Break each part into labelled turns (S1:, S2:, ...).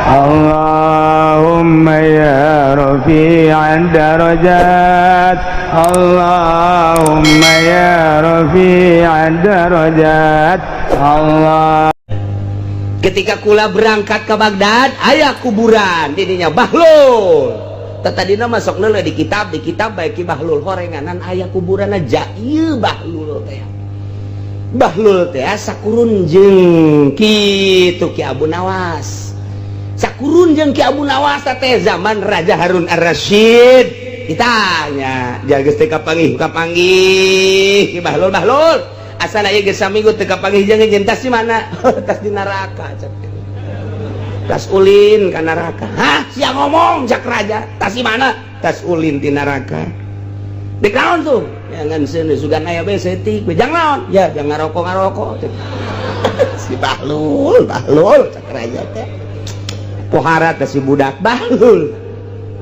S1: Allahumma ya rafi'ad darajat, Allahumma ya rafi'ad darajat, Allah.
S2: Ketika kula berangkat ke Baghdad aya kuburan didinya Bahlul. Tadina masuk nele di kitab baik Ki Bahlul horenganan aya kuburan aja. Ieu Bahlul teh, Bahlul teh sakurun jeung kitu Ki Abu Nawas, sakurun jeung Ki Abu Nawas teh zaman Raja Harun Ar-Rasyid. Ditanya jaga teh kapanggih kapanggih Ki Bahlul. Bahlul, asal aya geus saminggu teu kapanggih jeung jeung tas di mana? Tas di neraka cek. Tas ulin ka neraka. Hah, sia ngomong cak raja. Tas di mana? Tas ulin di neraka. Di naon tuh? Ya ngan seuneu sugan aya bae setik. Jang naon? Ya jang ngarokok ngarokok cek. Si Bahlul, Bahlul cak raja teh. Pohara teh si budak Bahlul.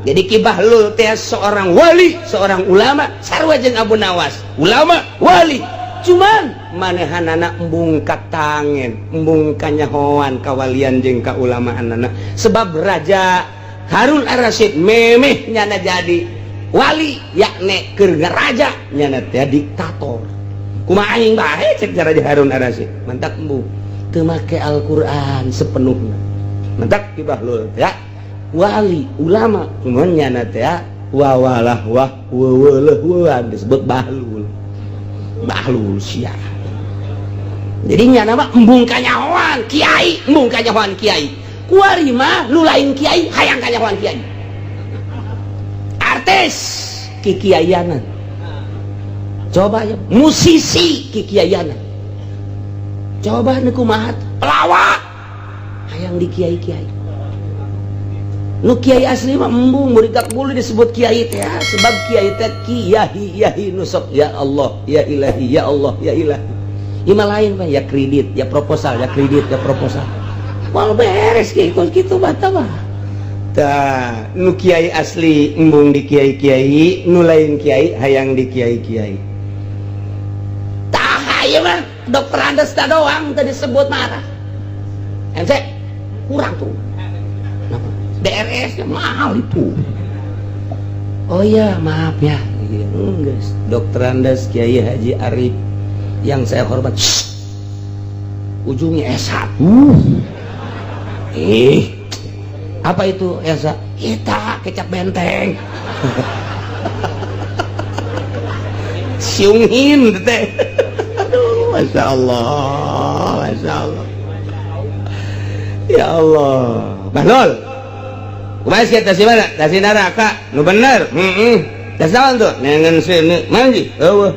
S2: Jadi Ki Bahlul teh seorang wali, seorang ulama, sarua jeung Abu Nawas. Ulama, wali. Cuman manehanana embung katangen, embung kanyahoan kawalian jeung kaulamaan, sebab Raja Harun Ar-Rasyid memeh nyana jadi wali, yakne keur raja nyana teh diktator. Kumaha aing bae cek Raja Harun Ar-Rasyid, mantak embung teu make Al-Qur'an sepenuhna. Mantak Ki Bahlul ya wali ulama, cuman nyana teh wawalah wah weweleh disebut Bahlul. Bahlul sia. Jadi nyana mah embung kanyahoan kiai, embung kanyahoan kiai. Kuari mah nu lain kiai hayang kanyahoan kiai, artis kikiaianan, coba ya musisi kikiaianan, coba nu kumaha pelawak hayang di kiai-kiai. Nu kiai asli mah embung murid boleh disebut kiai teh, sebab kiai teh kiai yahi nusok ya Allah ya ilahi ya Allah ya ilahi. Ima lain pak, ya kredit ya proposal, ya kredit ya proposal. Mal beres kiai kos kitu bata mah. Tah nu kiai asli embung di kiai-kiai, nu lain kiai hayang di kiai-kiai. Tah ieu mah dokter Andes doang tadi disebut marah. MC kurang tuh. DRS mahal itu. Oh iya, maaf ya. Enggak, Dokter Andes Kiai Haji Arif yang saya hormat. Shh. Ujungnya S1. Eh, apa itu S1? Kita kecap benteng. Siungin teh. Aduh, masya Allah, masya Allah. Ya Allah. Bahlul. Kumaha sia, tas mana? Tas neraka. Nu bener. Heeh. Tas naon tuh? Nengen seuneu. Manji. Eueuh.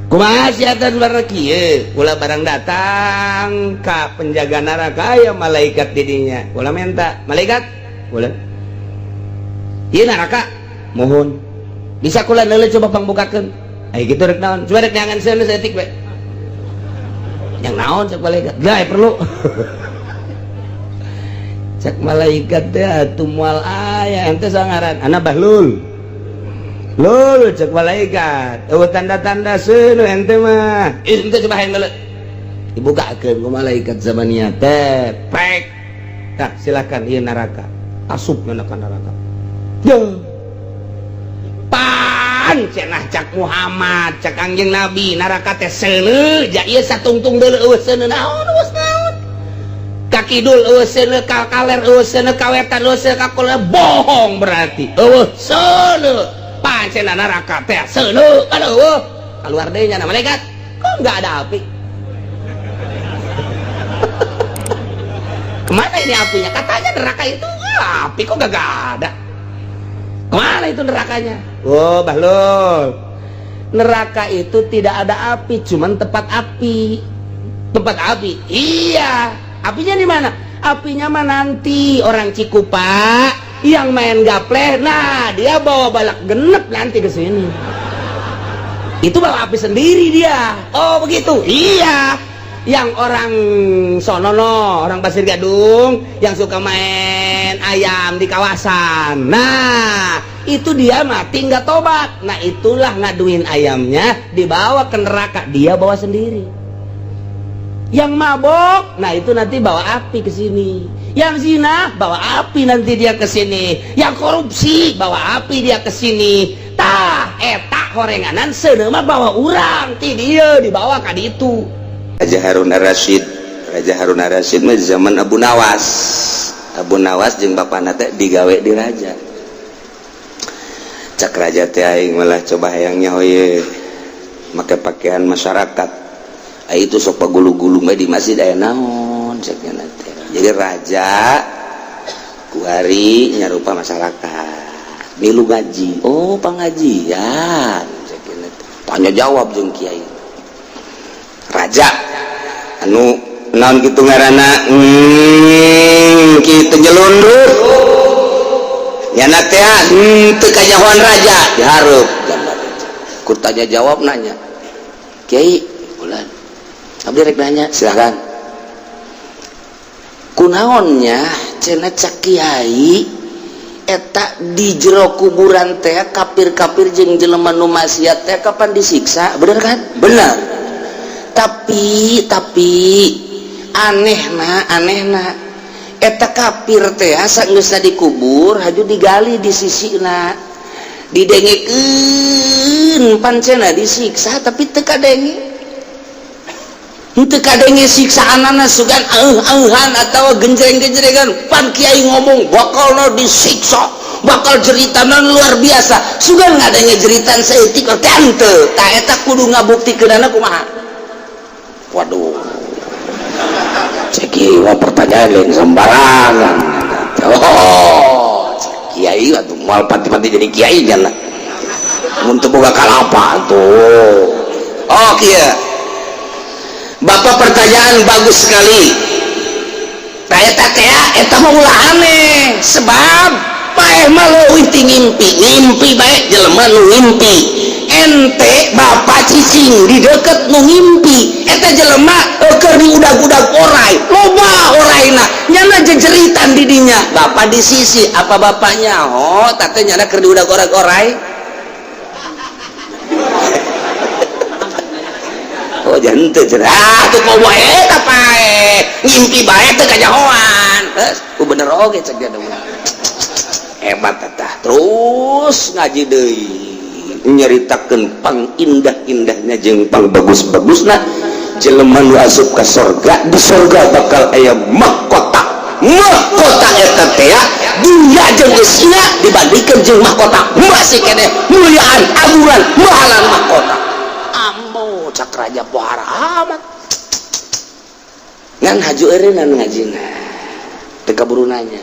S2: Kumaha sia teh barang kieu? Kula barang datang ka penjaga neraka aya malaikat di dinya. Kula minta, malaikat, kula. Ieu neraka. Mohon. Bisa kula neuleuh, coba pangbukakeun. Ai kitu rek naon? Coba rek neangan seuneu saeutik we. Yang naon cek malaikat? Lah perlu. Cek malaikat teh atuh moal aya ente sangaran ana Bahlul. Lul cek malaikat, eueuh tanda-tanda seuneu ente mah. Ih ente coba hayang neuleuh. Dibukakeun ku malaikat zamaniyah teh. Prek. Tah silakan ieu neraka. Asup ka neraka. Duh. Pan cenah cak Muhammad, cak Kangjeng Nabi, neraka teh seuneu, ja ieu satungtung deuleu eueuh seuneu naon eueuh naon. Ka kidul eueuh seuneu, ka kaler eueuh seuneu, ka wetan eueuh seuneu, ka kulon, bohong berarti. Eueuh seuneu. Pancen neraka teh seuneu kan eueuh. Keluar deui nya malaikat. Kok enggak ada api? Kemana ini apinya? Katanya neraka itu api, kok gak ada? Kemana itu nerakanya? Oh, Bahlul. Neraka itu tidak ada api, cuman tempat api. Tempat api. Iya. Apinya di mana? Apinya mah nanti orang Cikupa yang main gapleh, nah dia bawa balak genep nanti ke sini. Itu bawa api sendiri dia. Oh, begitu. Iya. Yang orang sonono, orang Pasir Gadung yang suka main ayam di kawasan. Nah, itu dia mati nggak tobat. Nah, itulah ngaduin ayamnya dibawa ke neraka, dia bawa sendiri. Yang mabok, nah itu nanti bawa api ke sini. Yang zina bawa api nanti dia ke sini. Yang korupsi bawa api dia ke sini. Tah eta horenganan seuneu mah bawa urang ti dieu dibawa ka ditu.
S3: Raja Harun Ar-Rasyid, Raja Harun Ar-Rasyid mah zaman Abu Nawas. Abu Nawas jeung bapana teh digawe di raja. Cak raja teh aing malah coba hayangnya hoye make pakaian masyarakat. Ai itu sok pagulu-gulu mah di masjid aya naon cek nya teh. Jadi raja kuari nyarupa masyarakat. Milu ngaji. Oh, pengajian cek nya teh. Tanya jawab jeung kiai. Raja anu naon kitu ngaranna kitu nyelundup nyana teh teu kanyahoan raja dihareup gambar raja. Ku tanya jawab nanya kiai bulan abdi rek nanya silakan kunaonnya cenah cak kiai eta di jero kuburan teh kafir-kafir jeung jelema nu maksiat teh kapan disiksa, bener kan? Bener. Tapi anehna eta kafir teh sageusna dikubur haju digali di sisina didengekeun pancena disiksa tapi teu kadenge, teu kadenge siksaanana, sugan euh-euhan atawa genjreng-genjrengan. Pan kiai ngomong bakalna disiksa, bakal jeritana luar biasa, sugan ngadenge jeritan saeutik teh henteu. Tah eta kudu ngabuktikeunana kumaha? Waduh, cek wah pertanyaan lain sembarangan. Oh, kiai atuh moal pati-pati jadi kiai nya mun teu boga kalapa tuh. Oh kieu bapak, pertanyaan bagus sekali. Tah eta teh eta mah ulah aneh, sebab paeh mah leuwih ti ngimpi, ngimpi bae jelema nu ngimpi. Ente bapak cicing di deket nu ngimpi eta jelema keur diudag-udag orai, loba oraina, nyana jejeritan di dinya. Bapak di sisi apa bapaknya? Oh tate nyana keur diudag orai. Oh jangan teu ah tuh komo eta pae ngimpi bae teu kanyahoan. Geus bener oge cek dia hebat eta. Terus ngaji deui nyaritakeun pang indah-indahnya jeung pang bagus-bagusna jelema nu asup ka sorga. Di sorga bakal aya mahkota, mahkota eta teh dunya jeung eusina dibandingkeun jeung mahkota masih keneh muliaan aguran mahalan mahkota. Ambo cak raja pohara amat ngan haju eureunnan ngajina teu kaburu nanya.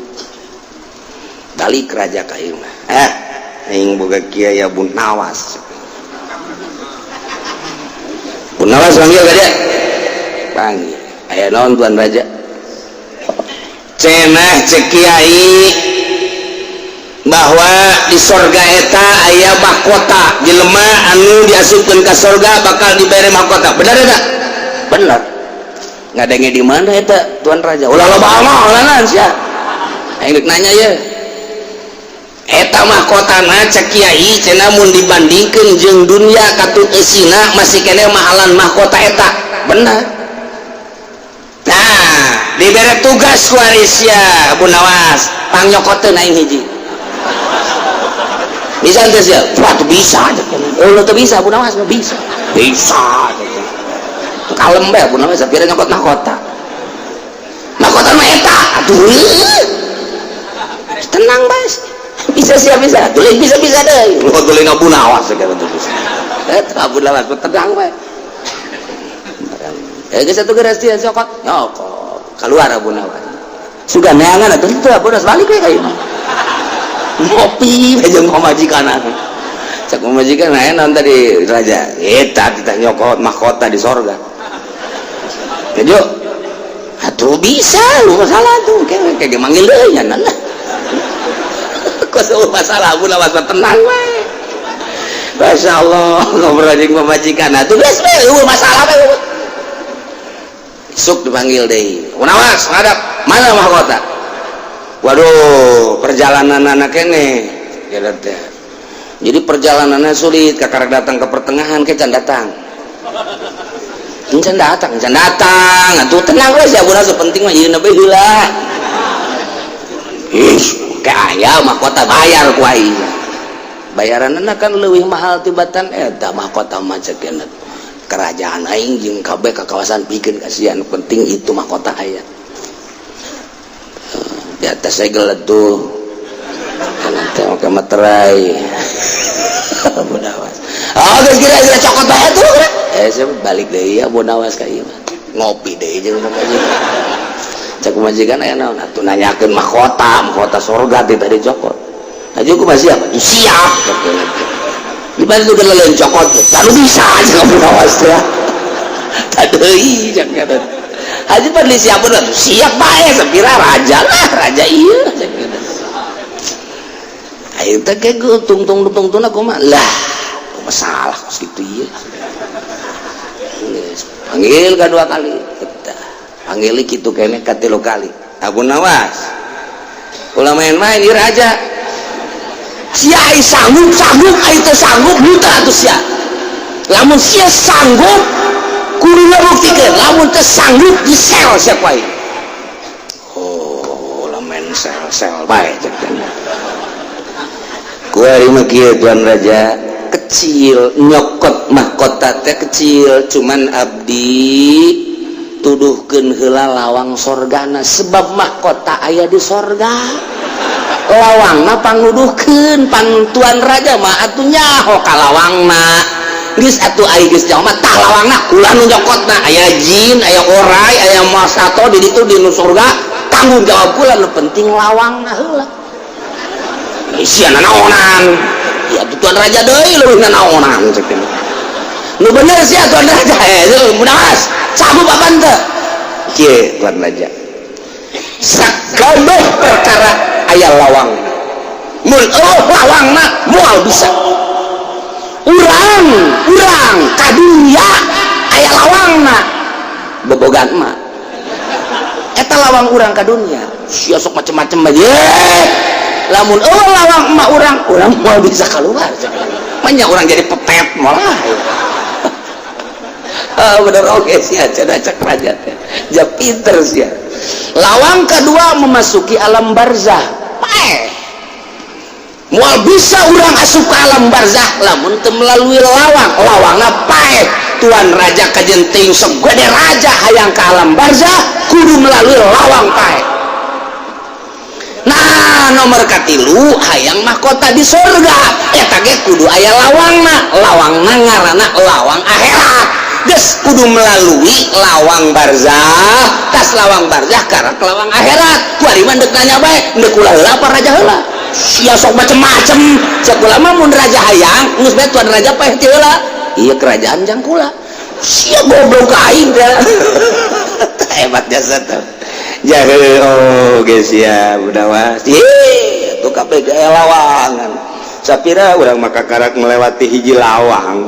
S3: Balik raja ka ieu mah aing boga kiai Abu Nawas. Abu Nawas panggil ka dia. Panggil. Aya naon tuan raja? Cenah cek kiai bahwa di sorga eta aya mahkota, jelema anu diasupkeun ka sorga bakal dibere mahkota. Bener eta? Bener. Ngadenge di mana eta tuan raja? Ulah loba omong sia. Aing rek nanya ye. Eta mahkotana cek kiai cenah mun dibandingkeun jeung dunia katut eusina masih keneh mahalan mahkota eta. Bener. Nah, dibere tugas ku Arisya Abu Nawas, pangyokoteun aing hiji. Bisa teu sia? Wah, teu bisa. Oh, teu bisa Abu Nawas, bisa. Bisa. Kalem bae Abu Nawas sapira nyokot mahkota. Mahkota mah eta. Atuh. Tenang bae. Bisa siap bisa, tulis bisa bisa deh. Lu tulis Abu Nawas segala tuh bisa. Eta Abu Nawas tenang bae. Geus atuh geus dia cokot. Nyokot. Keluar Abu Nawas. Sugan neangan atuh teu Abu Nawas balik we ka imah. Ngopi bae jeung pamajikan. Cak pamajikan aya naon tadi raja? Eta kita nyokot mahkota di sorga. Kejo. Atuh bisa lu masalah tuh kayak manggil deui nya nah. Kok masalah Abu Nawas tenang we. Masya Allah ngobrol jeung pamajikan atuh geus we eueuh masalah we. Isuk dipanggil deui. Abu Nawas ngadap, mana mahkota? Waduh, perjalanan anak ini jadi perjalanannya sulit, kakak datang ke pertengahan ke can datang. Can datang, can datang. Atuh tenang we sia Abu Nawas, penting mah ieu bae heula. Ih, kayak aya mahkota, bayar ku aing. Bayaranna kan leuwih mahal tibatan eta mahkota mah. Cek kerajaan aing jeung kabeh ka kawasan pikeun kasihan, penting itu mahkota aya di atas segel tuh, nanti oke materai. Abu Nawas, oh, geus kira-kira cokot bae tuh. Eh, saya balik deui ya, Abu Nawas ka ieu mah ngopi deui jeung majikan. Cek majikan, aya naon atuh? Nanyakeun mahkota, mahkota surga ti tadi cokot. Aja aku masih siap, siap. Di mana tuh lain cokot, lalu bisa aja Abu Nawas teh. Tadi jangan Haji Padli siap bener, siap bae sapira raja lah, raja iya. Ayo teh kayak tung tung tung tung aku mah lah, masalah kos gitu iya. Panggil kedua kali, panggil gitu kene katilu kali. Abu Nawas, ulah main-main ieu raja. Sia ai sanggup sanggup, ai teu sanggup buta atuh sia. Lamun sia sanggup kudu ngabuktikeun, lamun teu sanggup di sel sia ku aing. Oh, lah main sel-sel bae cek teh. Kuari mah kieu, Tuan Raja, kecil nyokot mahkota teh kecil, cuman abdi tuduhkeun heula lawang sorgana, sebab mahkota aya di sorga, lawangna pangnuduhkeun. Pan Tuan Raja mah atuh nyaho ka lawangna. Geus atuh, ai geus nyaho mah tah lawangna kula nu nyokotna. Aya jin, aya orai, aya masato di ditu di nu surga, tanggung jawab kula, nu penting lawangna heula. Sia nanaonan ya Tuan Raja deui leuwih nanaonan cek teh. Nu bener sia, Tuan Raja. Eh, Munawas sanggup apa teu? Kieu, Tuan Raja, sakabeh perkara aya lawang. Mun eueuh lawangna moal bisa urang. Urang ka dunya aya lawangna, bobogan mah eta lawang urang ka dunya. Sia sok macem-macem aja, lamun eueuh lawang emak urang, urang moal bisa keluar. Banyak orang jadi pepet malah. Ah, bener oke sih cenah cek raja teh. Ja pinter sih. Lawang kedua memasuki alam barzah. Paeh. Moal bisa urang asup ke alam barzah lamun teu melalui lawang. Lawangna paeh. Tuan Raja kajenting segede raja hayang ke alam barzah kudu melalui lawang paeh. Nah, nomor katilu hayang mahkota di surga, eta ge kudu aya lawangna. Lawangna ngaranna lawang akhirat. Geus kudu melalui lawang barzah, tas lawang barzah karak lawang akhirat. Kuari mah deuk nanya bae, deuk kula heula apa raja heula? Sia sok macem-macem. Cek kula mah mun raja hayang geus bae Tuan Raja paeh ti heula, ieu kerajaan jang kula. Sia goblok ka aing teh. Hebat jasa tuh. Jahe, oh geus ya udah. Ih, tuh kabeh aya lawangan. Sapira urang maka karak melewati hiji lawang.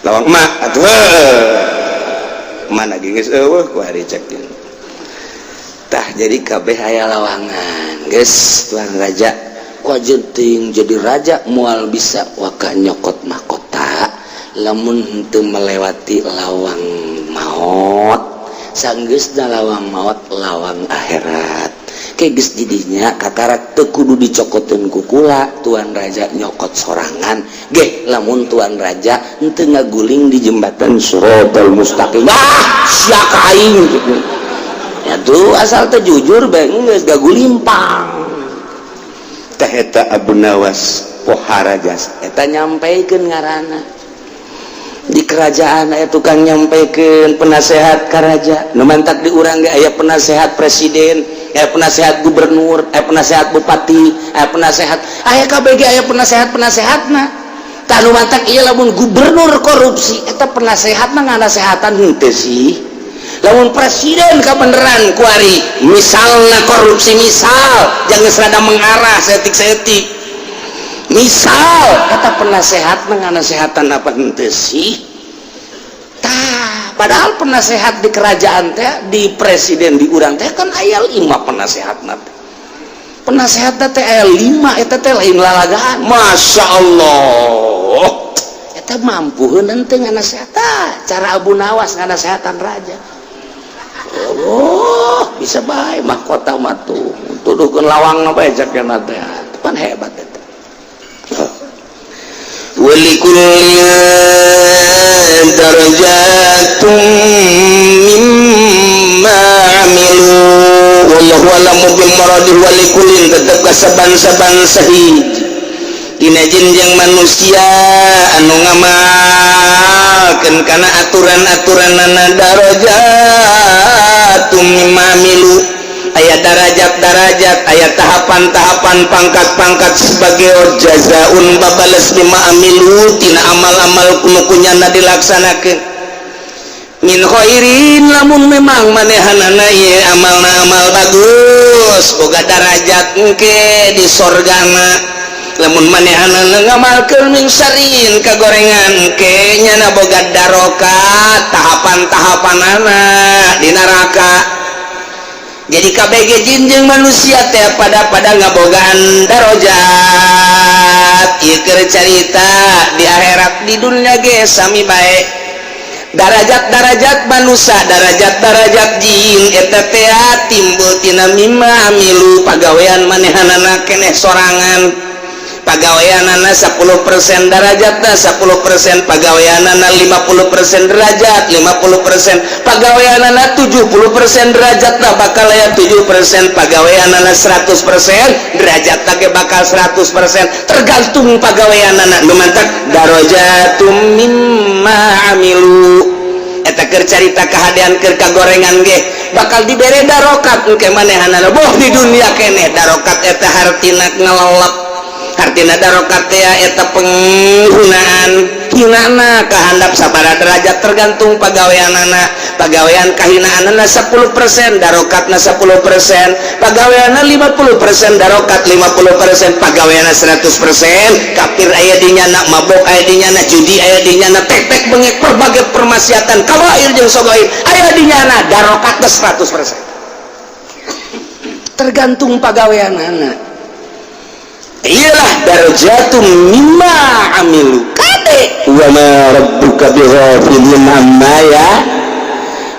S3: Lawang emak atuh. Mana geus eueuh ku hari cek. Tah, jadi kabeh aya lawangan. Geus, Tuan Raja, ku teuing jadi raja moal bisa waka nyokot mahkota lamun henteu melewati lawang maut. Sanggeusna lawang maut, lawang akhirat. Ke geus didinya kakarak teu kudu dicokoteun ku kula, Tuan Raja nyokot sorangan ge lamun Tuan Raja henteu ngaguling di jembatan Siratal Mustaqim. Ah, sia ka aing gitu. Ya tuh asal teh jujur bae geus gagulimpang teh. Eta Abu Nawas pohara jasa eta nyampaikan ngaranna di kerajaan aya tukang nyampaikan, penasehat ka raja. Nu mantak di urang ge aya penasehat presiden, aya penasehat gubernur, aya penasehat bupati, aya penasehat, aya KBG, aya penasehat penasehatna. Tah, nu mantak ieu lamun gubernur korupsi, eta penasehat mah nganasehatan henteu sih? Lamun presiden kabeneran kuari misalnya korupsi, misal jangan serada mengarah setik-setik, misal kata penasehat menganasehatan apa henteu sih? Tah, padahal penasehat di kerajaan teh, di presiden di urang teh kan aya lima penasehat teh. Penasehat teh aya lima, eta teh lain lalagaan. Masya Allah, eta mampu henteu nganasehatan? Cara Abu Nawas nganasehatan raja. Oh, Bisa bae mahkota mah tuh tuduhkeun lawang apa ya cek teh pan hebat eta. ولكل درجات مما عملوا والله أعلم بمراده. ولكل tetep kasaban-saban sahiji dina jin jeung manusia anu ngamalkeun kana aturan-aturanana درجات مما عملوا, aya darajat-darajat, aya tahapan-tahapan, pangkat-pangkat sebagai جزاء babales بما عملوا tina amal-amal nu ku nyana dilaksanakeun من خير. Lamun memang manehanana ieu amalna amal bagus, boga darajat engke di sorgana. Lamun manehanana ngamalkeun من شر kagorengan, engke nyana boga darokat, tahapan-tahapanana di neraka. Jadi KBG jin jeung manusia teh pada pada ngabogaan darajat. Ieu keur carita di akhirat, di dunia ge sami bae. Darajat-darajat manusia, darajat-darajat jin eta teh timbul tina مما عملوا, pagawean manehanana keneh sorangan. Pagaweanana 10% darajatna 10%, pagaweanana 50% derajat 50%, pagaweanana 70% derajatna bakal aya 7%, pagaweanana 100% derajatna ge bakal 100%, tergantung pagaweanana. Nu mantak درجات مما عملوا. Eta keur carita kahadean. Keur kagorengan ge bakal dibere darokat engke manehanana, boh di dunia keneh. Darokat eta hartina ngelelep, hartina darokat teh eta penggunaan hinana kahandap sabara derajat tergantung pagaweanana. Pagawean kahinaanana 10%, darokatna 10%. Pagaweanna 50%, darokat 50%. Pagaweanna 100%, kafir aya di nyana, mabok aya di nyana, judi aya di nyana, tek-tek bengek, berbagai permaksiatan kabair jeung sogair aya di nyana, darokatna 100%, tergantung pagaweanana. Iyalah درجات مما عملوا. Kade وما ربك بغافل عما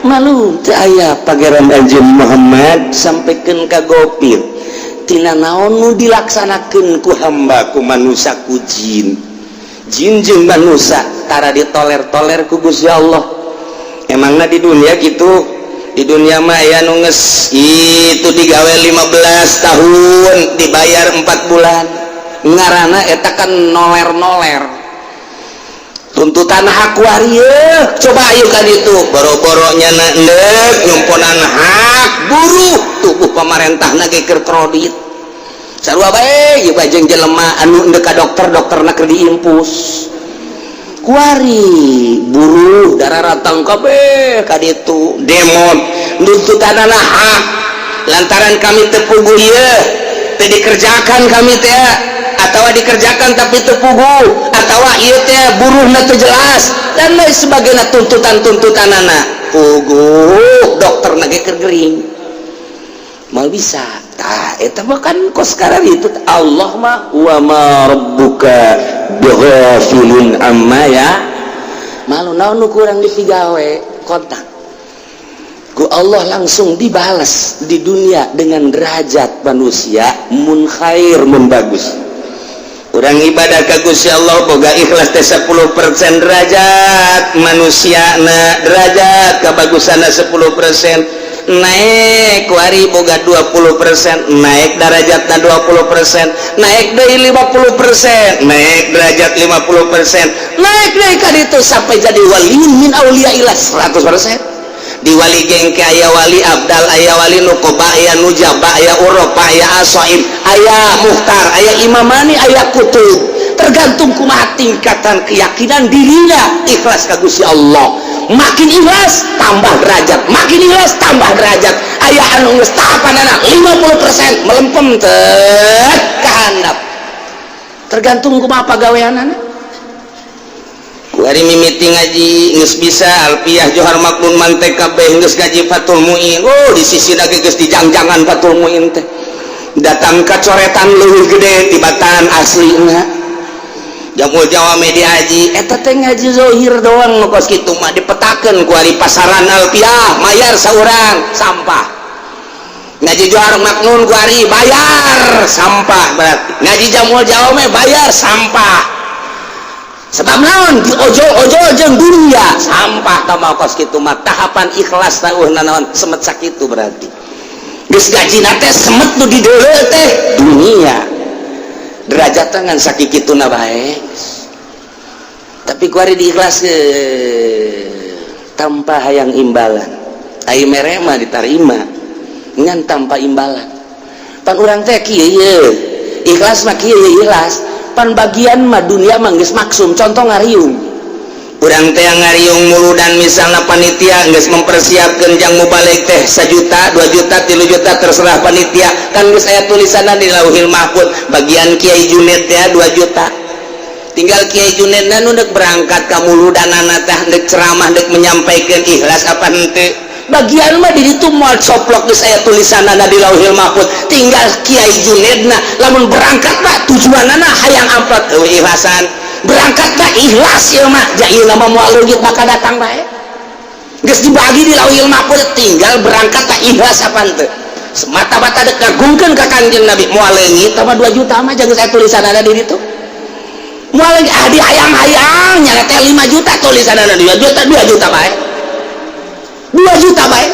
S3: يعملون. Teu aya Pangeran anjeun Muhammad sampaikan ka gopir tina naon nu dilaksanakeun ku hamba, ku manusia, ku jin. Jin jeung manusia tara ditoler-toler ku Gusti Allah. Emangna di dunia gitu? Di dunia mah aya nu geus itu digawe 15 tahun dibayar 4 bulan, ngarana eta kan noler-noler tuntutan hak waria. Coba ayo kan itu boro-boronya ndek nyumponan hak buruh, tubuh pemerintah ge keur kredit sarua bae. Ieu jeung jelema anu endek ka dokter, dokterna keur diimpus. Kuari buruh darah ratang kabeh ka ditu demo nuntutanana hak lantaran kami teu puguh ieu, teu dikerjakan kami teh, atau dikerjakan tapi teu puguh, atau ieu teh buruhna teu jelas dan lain sebagainya. Tuntutan-tuntutanana puguh, dokterna ge keur gering, mal bisa. Tah eta mah kan kos sekarang itu Allah mah وما ربك بغافل عما يعملون. Naon nu kurang dipigawe, kontak ku Allah langsung dibalas di dunia dengan derajat manusia mun khair, mun bagus. Urang ibadah ka Gusti Allah boga ikhlas teh 10% derajat manusia na, derajat kebagusanna 10% naik. Kuari boga 20%, naik derajatna 20%, naik deui 50%, naik derajat 50%, naik deui ka ditu sampai jadi wali من أولياء الله 100%. Di wali gengke aya wali abdal, aya wali nukoba, aya nujaba, aya uropa, aya asoim, aya muhtar, aya imamani, aya kutub, tergantung kumaha tingkatan keyakinan dirinya ikhlas ka Gusti Allah. Makin ikhlas tambah derajat, makin ikhlas tambah derajat. Aya anu geus tahapanana 50% melempem teh kahandap, tergantung kumaha pagaweanana. Kuari mimiti ngaji geus bisa alfiah, johar, maknun, mantek kabeh, geus ngaji Fathul Muin. Oh, di sisi lagi geus dijangjangan Fathul Muin teh, datang ka coretan leuwih gede tibatan aslina. Jamul Jawami diaji eta teh ngaji zohir doang nu kos kitu mah dipetakeun ku ari pasaran alfiah, mayar saurang sampah. Ngaji Johar Maknun kuari bayar, sampah. Berarti ngaji Jamul Jawame bayar, sampah. Sebab naon? Di ojol-ojol jeung dunia, sampah. Tama kos kitu mah tahapan ikhlas tah naon semet sakitu. Berarti geus gajina teh semet nu di deuleu teh dunia, derajat ngan sakikituna bae. Tapi kuari diikhlas tanpa hayang imbalan. Ai mere mah ditarima, ngan tanpa imbalan. Pan urang teh kieu ye, ikhlas mah kieu ye, ikhlas pan bagian mah dunia mah geus maksum. Contoh ngariung, urang teh ngariung muludan, misalnya panitia geus mempersiapkan jang mubalig teh 1 juta, 2 juta, 3 juta, terserah panitia. Kan geus aya tulisanna di Lauhil Mahfud, bagian Kiai Junet ya 2 juta. Tinggal Kiai Junet nu dek berangkat ka muludanana teh, dek ceramah, dek menyampaikan, ikhlas apa henteu. Bagian mah di ditu moal coplok, geus aya tulisanana di Lauhil Mahfud. Tinggal Kiai Junedna lamun berangkat mah tujuanana hayang amplop, eueuh ikhlasan. Berangkat mah ikhlas ieu mah, ja ieu mah moal leungit, bakal datang bae. Geus dibagi di Lauhil Mahfud, tinggal berangkat tak ikhlas apa henteu, semata-mata dek ngagungkeun ka Kanjeng Nabi. Moal leungit tambah 2 juta mah, jangan saya tulisanana di ditu moal leungit. Ah, di hayang-hayang nyana teh 5 juta, tulisanana 2 juta, 2 juta bae, 2 juta bae.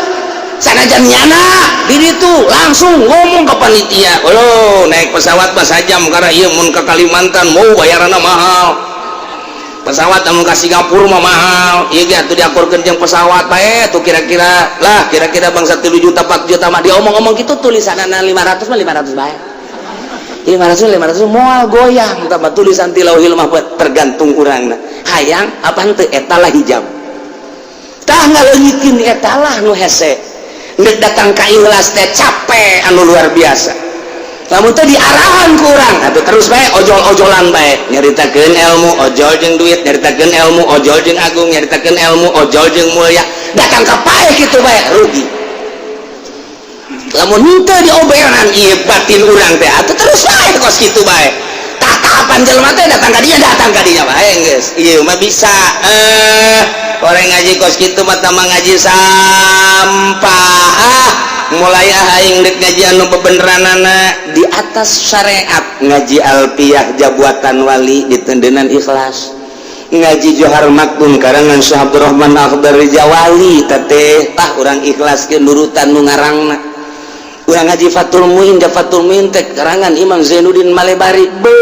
S3: Sanajan nyana di ditu langsung ngomong ke panitia, "Oh, naik pesawat mah sajam, karena ieu mun ke Kalimantan mau bayaranna mahal, pesawat mun ke Singapura mah mahal. Ieu ge atuh diakurkeun jeung pesawat bae tuh, kira-kira lah, kira-kira bangsa 3 juta, 4 juta mah." Diomong-omong gitu, tulisanana 500 mah 500 bae, 500 500, moal goyang. Tambah tulisan ti Lauhil Mahfud, tergantung urangna hayang apa henteu. Eta lah hijab tah ngaleungitkeun, eta lah nu hese. Ndek datang ka ikhlas teh capek anu luar biasa. Lamun teh diarahan ku urang atuh terus bae ojol-ojolan bae, nyaritakeun ilmu ojol jeung duit, nyaritakeun ilmu ojol jeung agung, nyaritakeun ilmu ojol jeung mulia, datang ka paeh kitu bae, rugi. Lamun henteu dioberan ieu batin urang teh atuh terus bae kos kitu bae. Tah, tahapan jelema teh datang ka dinya, datang ka dinya bae, geus ieu mah bisa. Orang ngaji kos kitu mah tambah ngaji sampah. Ah, mulai ah, aing dek ngaji anu bebeneranana di atas syariat, ngaji Alpiyah Jabuatan Wali ditendenan ikhlas, ngaji Johar Makdum karangan Syekh Abdurrahman Akhdari Jawali teteh, tah urang ikhlaskeun nurutan nu ngarangna. Urang ngaji Fathul Muin, da Fathul Muin teh karangan Imam Zainuddin Malebari, be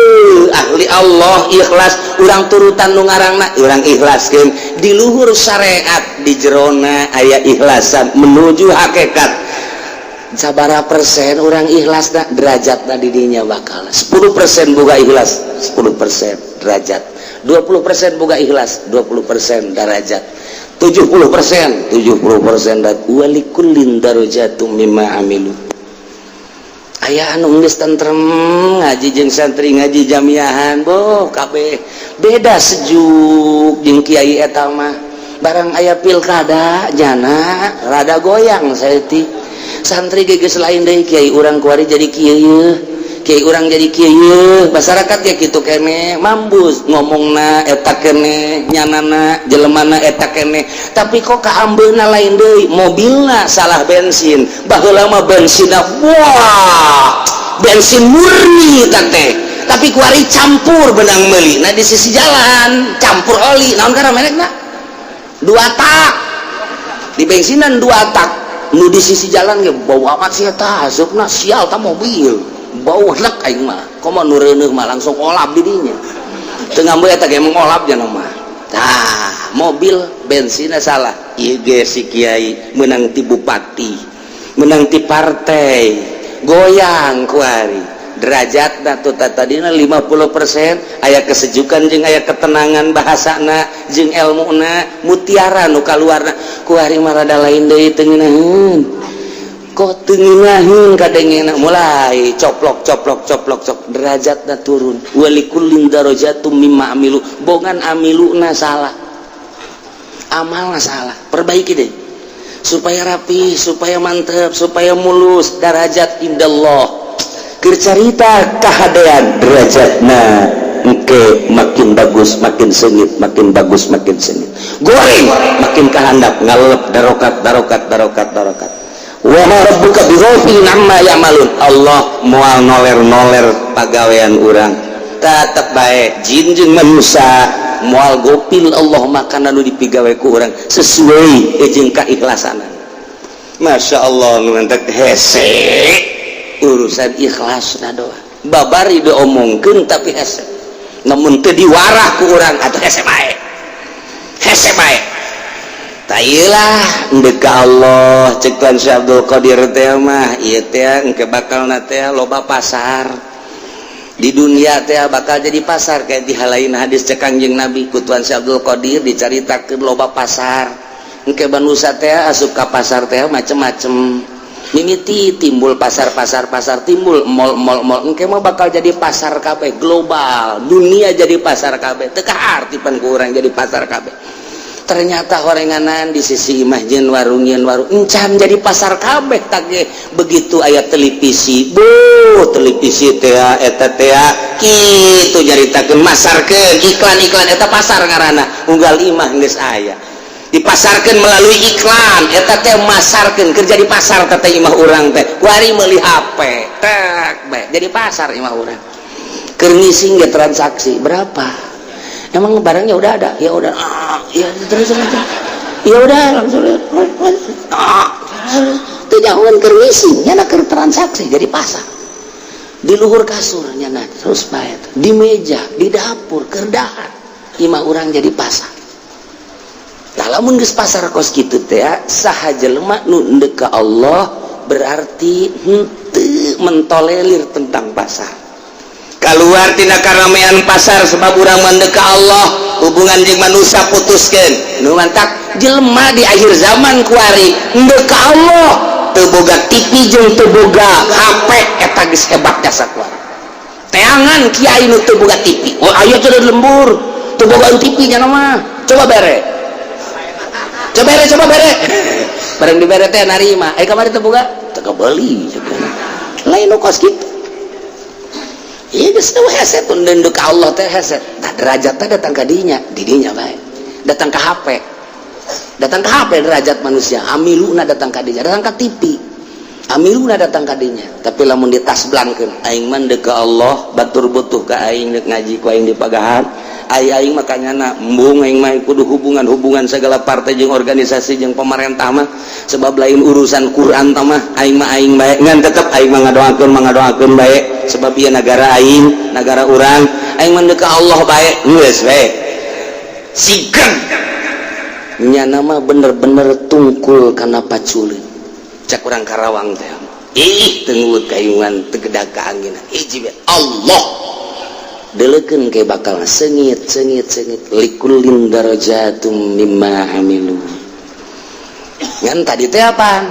S3: ahli Allah, ikhlas urang turutan nu ngarangna, urang ikhlaskeun di luhur syariat, di jerona aya ikhlasan menuju hakikat. Sabara persen orang ikhlas dah derajat di dinya bakal 10% boga ikhlas, 10% derajat, 20% boga ikhlas, 20% derajat, 70%, 70% dat walikullin darajatum mimma amilu. Aya anu geus tentrem ngaji jeung santri, ngaji jamiahan, boh kabeh beda, sejuk jeung kiai eta mah. Barang aya pilkada jana rada goyang saeutik, santri geus lain deui, kiai urang kuari jadi kieu yeuh, kiai urang jadi kieu yeuh, masyarakat ya kitu kene, mambus ngomongna eta kene, nyanana jelemana eta kene, tapi kok kaambeuna lain deui, mobilna salah bensin. Baheula mah bensinna wah, bensin murni teh, tapi kuari campur benang meuli. Nah, di sisi jalan campur oli naon karena merekna dua tak di bensinan, dua tak nu di sisi jalan ge bau amat sih eta, asupna sial ta mobil, bau lek. Aing mah komo nu reuneuh mah langsung olap di dinya, teu ngambil eta ge mengolap jana mah. Tah, mobil bensinnya salah. Ieu ge si kiai menang ti bupati, menang ti partai, goyang kuari derajat. Tuh, tadina 50% aya kesejukan jeung aya ketenangan bahasana jeung ilmuna, mutiara nu kaluarna. Kuari mah rada lain deui, teu ngeunaheun, kok teu ngeunaheun kadengena, mulai coplok coplok coplok cok, derajatna turun. Walikullin darajatum mimma amilu, bongan amiluna salah, amalna salah. Perbaiki deh supaya rapi, supaya mantep, supaya mulus derajat indallah. Keur carita kahadean, derajatna engke makin bagus makin sengit, makin bagus makin sengit, goreng makin kahandap, ngalep darokat darokat darokat darokat. Wa ma rabbuka bighafilin amma ya'malun. Allah moal noler-noler pagawean urang, tetep bae jin jeung manusia moal gopil. Allah makana nu dipigawe ku urang sesuai jeung kaikhlasanan. Masya Allah, nu mantak hese urusan ikhlas na doa babari diomongkeun, tapi hese namun teu diwarah ku urang atau hese bae, hese bae. Tailah ndek ka Allah. Cek Tuan Syekh Abdul Qadir teh mah ieu teh engke bakalna teh loba pasar di dunia teh, bakal jadi pasar. Kayak di halain hadis cek Kangjeng Nabi, ku Tuan Syekh Abdul Qadir dicaritakeun loba pasar. Engke manusia teh asup ka pasar teh macem-macem, mimiti timbul pasar-pasar, pasar timbul mall mall mall. Engke mah bakal jadi pasar kabeh, global dunia jadi pasar kabeh. Teu kaarti pan ku urang jadi pasar kabeh. Ternyata horenganan di sisi imah jeung warung, jeung warung encan jadi pasar kabeh. Tage begitu aya televisi bu, televisi teh eta teh kitu nyaritakeun, masarkeun iklan-iklan, eta pasar ngaranna. Unggal imah geus aya, dipasarkan melalui iklan, eta teh masarkeun kerja di pasar teh imah urang teh. Kuari meuli HP tek bae jadi pasar imah urang. Keur ngising ge transaksi berapa, emang barangnya udah ada? Ya udah, ah, ya terus terus, ya udah langsung, ah, teu nyahoan keur ngising nya keur transaksi jadi pasar. Di luhur kasur nya terus bae, di meja, di dapur keur dahar, imah urang jadi pasar. Tah, lamun geus pasar kos kitu teh, saha jelema nu ndek ka Allah berarti henteu mentolerir tentang pasar, keluar tina karamaian pasar, sebab urang mah ka Allah, hubungan jeung manusia putuskeun. Nu mantak jelema di akhir zaman kuari ndek ka Allah teu boga TV jeung teu boga HP, eta geus hebat jasa kuari. Teangan kiai nu teu boga TV. Oh, ayo teu lembur teu boga TV nya mah, coba bere, coba bere, coba bere. Bareng dibere teh narima, eh kamari teu boga, teu kebeli lain nu kos kitu. Iya, geus teu hese tun ndek ka Allah teh hese. Tah, derajat teh datang ka dinya, di dinya bae. Datang ke HP. Datang ke HP derajat manusia, amiluna datang ka dinya, datang ka TV. Amiluna datang ka dinya. Tapi lamun ditasblangkeun, aing mah ndek ka Allah, batur butuh ka aing deuk ngaji ku aing di pagahan. Ai aing mah kanyana embung, aing mah kudu hubungan-hubungan segala partai jeung organisasi jeung pemerintah mah, sebab lain urusan Quran tah mah. Aing mah aing bae, ngan tetep aing mah ngadoakeun, mah ngadoakeun bae, sebab ieu negara aing, negara urang. Aing mah ka Allah bae, geus bae sigan nyana mah bener-bener tungkul kana paculeun. Cak urang Karawang teh, ih, tengut kayungan tegedag ka anginan, hiji bae Allah. Delekeun ke bakal sengit sengit sengit. Likullin darajatum mimma amilu. Ngan tadi teh apa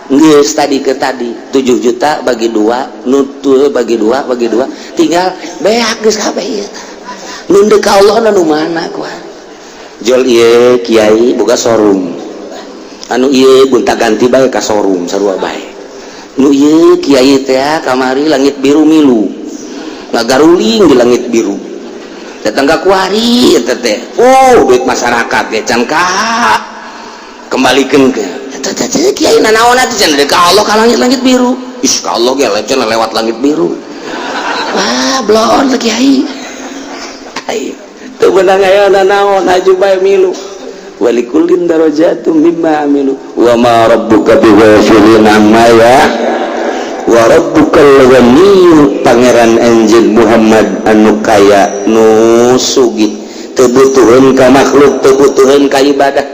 S3: geus tadi ke tadi 7 juta bagi dua, nutul bagi dua, bagi dua, tinggal beak geus kabeh ieu. Nu ndek ka Allah nu mana kuah jol? Ieu kiai boga showroom, anu ieu gonta ganti bae ka showroom sarua bae. Nu ieu kiai teh kamari langit biru, milu ngagaruling di langit biru, datang ka kuari eta teh, oh, duit masyarakat ya can ka kembalikan ke eta teh. Kiai nanaon atuh cenah ka Allah ka langit-langit biru? Ih, ka Allah ge cenah lewat langit biru. Wah, blon teh kiai. Ai teu beunang aya nanaon, aju bae milu. Walikullin darajatum mimma amilu wa ma rabbuka bighafilin amma ya wa rabbukal ghaniyyu. Pangeran anjeun Muhammad anu kaya, nu sugih, teu butuheun ka makhluk, teu butuheun ka ibadah.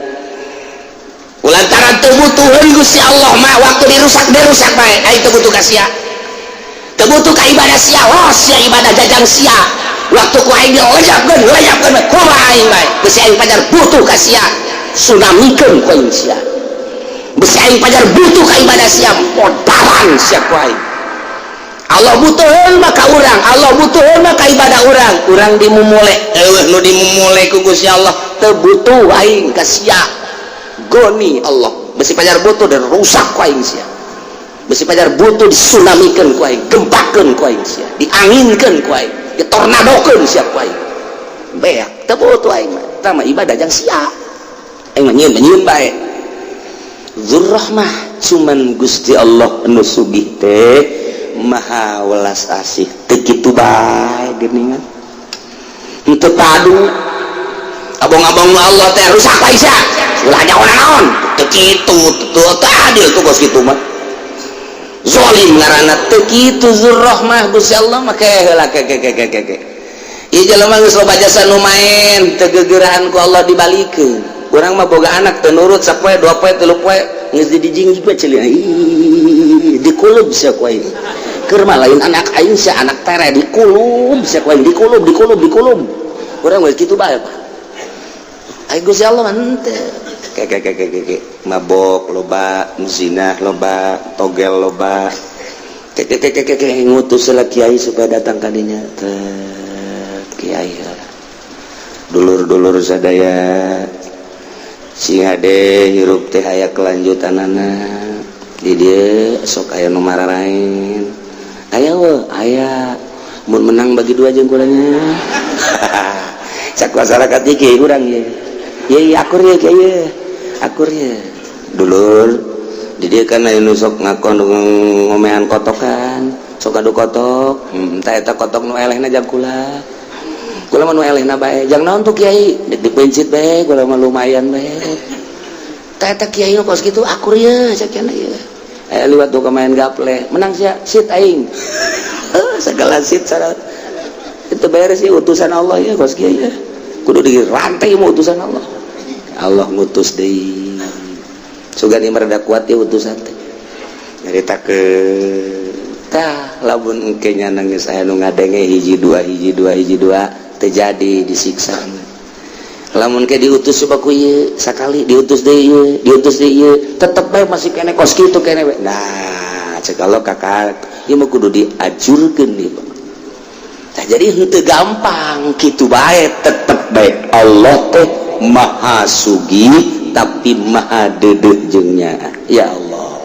S3: Lantaran teu butuheun Gusti Allah mah, waktu dirusak, dirusak bae. Aing teu butuh ka sia, teu butuh ka ibadah sia. Oh, sia ibadah jajang sia, waktu ku aing dilejapkeun, lejapkeun kumaha aing bae. Besi aing pajar butuh ka sia, tsunamikeun ku aing sia. Besi aing pajar butuh ka ibadah sia, modaran sia ku aing. Allah butuheun mah ka urang, Allah butuheun mah ka ibadah urang. Urang dimumule, eueuh nu dimumule ku Gusti Allah. Teu butuh aing ka sia, goni Allah. Besi pajar butuh dan rusak ku aing sia. Besi pajar butuh, disunamikeun ku aing, gempakeun ku aing sia, dianginkeun ku aing, ditornadokeun sia ku aing. Beak, teu butuh aing mah. Tah mah ibadah jang sia, aing mah nyieun, nyieun bae. Dzurrahmah. Cuman Gusti Allah nu sugih teh maha welas asih, teu kitu bae geuningan, henteu padu abong-abong Allah teh rusak bae sia, ulah naon, teu kitu, teu adil tuh kos kitu mah, zolim ngaranna. Teu kitu, zurrahmah Gusti Allah mah. Ke heula, ke ke ke ke ke ieu jelema geus loba jasa nu maen, teu gegerahan, ku Allah dibalikeun. Urang mah boga anak teu nurut sapoe, 2 poe, 3 poe, geus didijing juga ceuli dikulub sia ku aing. Keur mah lain anak aing sia, anak tere, dikulub sia ku aing, dikulub, dikulub, dikulub. Urang geus kitu bae, Pak. Ai Gusti Allah mah henteu. Ke ke ke ke ke mabok loba, zina loba, togel loba, ke ke ke ke ke ngutus lah kiai supaya datang kadinya. Teh kiai, dulur-dulur sadaya, si hade hirup teh aya kelanjutanana. Di dieu sok aya nu mararain, aya we aya, mun menang bagi dua jeung kulanya. Cak masyarakat iki urang ye ye akur ye, kiai ye akur ye. Dulur, di dieu kan aya nu sok ngakon ngomean kotokan, sok adu kotok. Tah eta kotok nu elehna jang kula, kula mah nu elehna bae. Jang naon tuh, kiai? Dek dipencit bae, kula mah lumayan bae. Tah eta kiai nu kos kitu akur ye, cak ye. Aya liwat tuh main gaple, menang sia, sit aing. Segala sit syarat itu beres ya. Utusan Allah ya kos kiai ya, kudu dirantai mau utusan Allah. Allah ngutus deui, sugan ieu rada kuat ya utusan teh nyarita ke. Tah, lamun engke nya nangis aya nu ngadenge hiji dua, hiji dua, hiji dua, terjadi disiksa. Lamun ke diutus coba ku ieu sakali, diutus deui ieu, diutus deui ieu, tetep bae masih kene kos kitu kene we. Nah, cek Allah, kakak ieu mah kudu diajurkeun ieu. Nah, jadi henteu gampang kitu bae, tetep bae Allah teh maha sugih tapi maha deudeuh jeung nyaah. Ya Allah,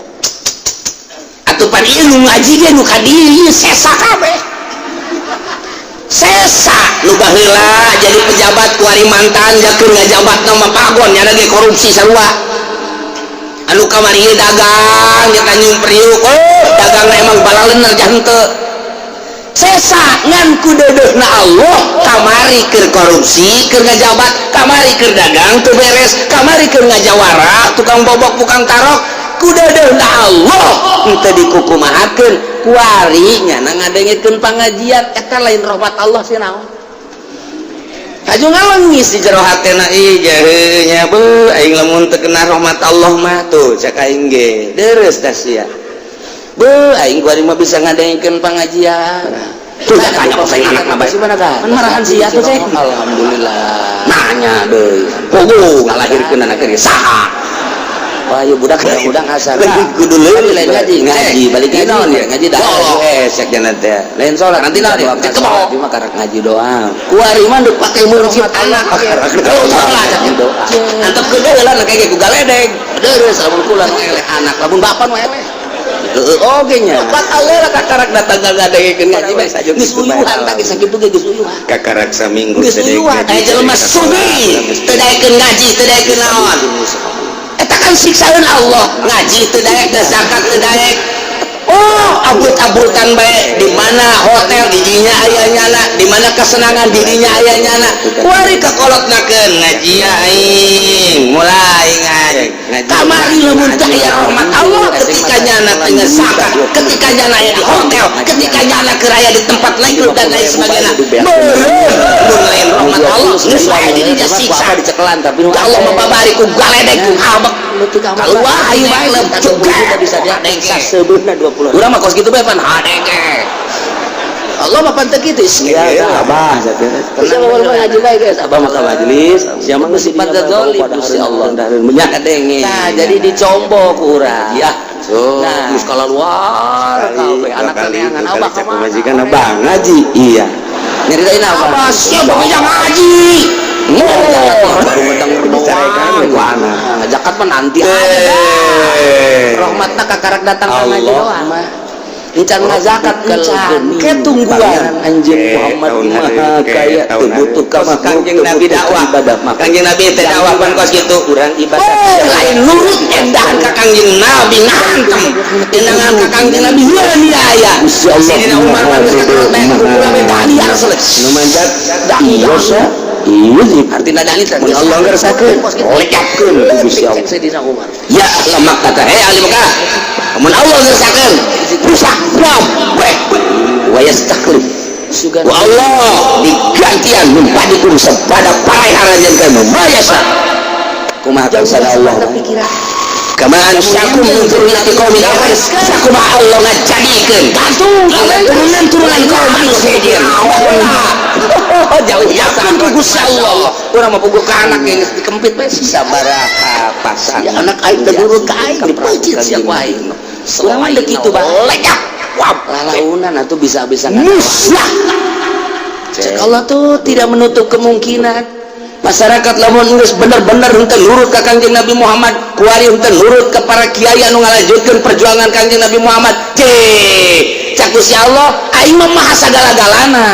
S3: atuh pan ieu nu ngaji ge nu ka dieu sesa kabeh, sesa nu baheula jadi pejabat, kuari mantan jakeun ngajabat nama pagon, nyana ge korupsi sarua. Anu kamari ieu dagang di Tanjung Priuk, oh dagangna emang balalener jah henteu, sesa. Ngan ku deudeuhna Allah, kamari keur korupsi keur ngajabat, kamari keur dagang teu beres, kamari keur ngajawara tukang bobok, tukang tarok, ku deudeuhna Allah henteu dikukumahakeun. Kuari nyana ngadengekeun pangajian, eta lain rahmat Allah sih naon? Haju ngalengis di jero hatena, ih jaheunya nya beuh aing lamun teu kena rahmat Allah mah tuh, cek aing ge deres dah sia. Beuh aing kuari mah bisa ngadengekeun pangajian tuh, tanya kok saya anak mah mana kan marahan sia tuh, cek alhamdulillah nanya deui puguh ngalahirkeun anak ge saha. Wah, ieu budak budak asar. Kudu leuwih lain ngaji, ngaji balik ngaji ya, ngaji dah. Cek jana teh. Lain salat nanti lah dia. Cek mah karak ngaji doang. Kuari mah deuk pake meuncit anak. Salat doa. Antep ke heula kayak ku galedeg. Deres lamun kula nu eleh anak, lamun bapak nu eleh. Heeh oge nya. Pak Allah kakarak datang ngadengekeun ngaji bae geus uyuhan tah, sakitu ge geus uyuhan.
S4: Kakarak saminggu.
S3: Geus uyuhan aya jelema sugih teu daekeun ngaji, teu daekeun naon. Eta kan siksaeun Allah, ngaji teu daek, teu zakat teu daek. Oh, abut-abutan bae, di mana hotel didinya aya nyana, di mana kesenangan didinya aya nyana. Kuari kakolotnakeun ngaji aing, mulai ngaji. Kamari lamun teu aya rahmat Allah, ketika nyana teu zakat, ketika nyana aya di hotel, ketika nyana keur aya di tempat lain dan lain sebagainya. Meureun mun lain rahmat Allah geus wae di dinya siksa.
S2: Dicekelan tapi
S3: Ya Allah mah babari ku galedeg ku habek. Keluar ayo bae
S2: juga bisa dia sasebeuna 20.
S3: Urang mah kos kitu bae pan hadenge. Allah mah pan teu kitu.
S2: Iya, abah.
S3: Tenang
S2: ngaji bae guys, abah mah ka majelis, sia mah geus
S3: sifat zalim Gusti Allah.
S2: Banyak
S3: kadenge. Nah, jadi dicombo ku urang.
S2: Ya.
S3: Nah,
S2: geus keluar
S4: kabeh
S2: anak neangan
S4: abah ka majikan, abah ngaji. Iya.
S2: Nyeritain apa?
S3: Abah sia pokoknya ngaji.
S2: Baru ngedenger doang.
S3: Anak.
S2: Zakat mah nanti aja dah. Rahmatna kakarak datang ka ngaji
S4: Allah
S2: doang.
S4: mah.
S3: Encan ngazakat, encan ke tungguan. Anjeun Muhammad Maha Kaya, teu butuh ka makhluk.
S2: Kangjeng Nabi dakwah.
S3: Ibadah mah.
S2: Kangjeng Nabi teh dakwah pan kos kitu.
S3: Urang ibadah.
S2: Oh, lain nurut endahan ka Kangjeng Nabi ngantem. Endangan ka Kangjeng Nabi heuh aya.
S3: Gusti Allah.
S2: Sidina Umar mah geus kakarot bae kudu bae daliar selesai.
S3: Nu manjat iya sa iya.
S2: Artina dali teh
S3: Mun Allah ngersakeun, lecapkeun ku Gusti Allah.
S2: Sidina Umar.
S3: Ya ahla Makkah, hei ahli Makkah, mun Allah ngersakeun rusak kabeh wa yastakhlif
S2: Sugan.
S3: Wa Allah digantian min ba'dikum sapada parai aranjeun kamu ma yasha. Kumaha karsana Allah?
S2: Pikiran.
S3: Kama ansyakum min dzurriyyati qaumin akharin, sakumaha Allah ngajadikeun turunan-turunan kaum anu sejen.
S2: Jauh.
S3: Yakin ku Gusti Allah,
S2: Urang mah puguh ka anak yang geus dikempit bae.
S3: Sabaraha pasang
S2: Ya anak aing teh nurut ka aing, dipeuncit sia ku aing.
S3: Urang mah kitu bae, lecap wah.
S2: Lalaunan atuh bisa-bisa.
S3: Musnah.
S2: Cek Allah tuh tidak menutup kemungkinan
S3: masyarakat lamun geus bener-bener henteu nurut ka Kangjeng Nabi Muhammad kuari, henteu nurut ka para kiai anu ngalanjutkeun perjuangan Kangjeng Nabi Muhammad, cek cak Gusti Allah, aing mah maha sagala-galana.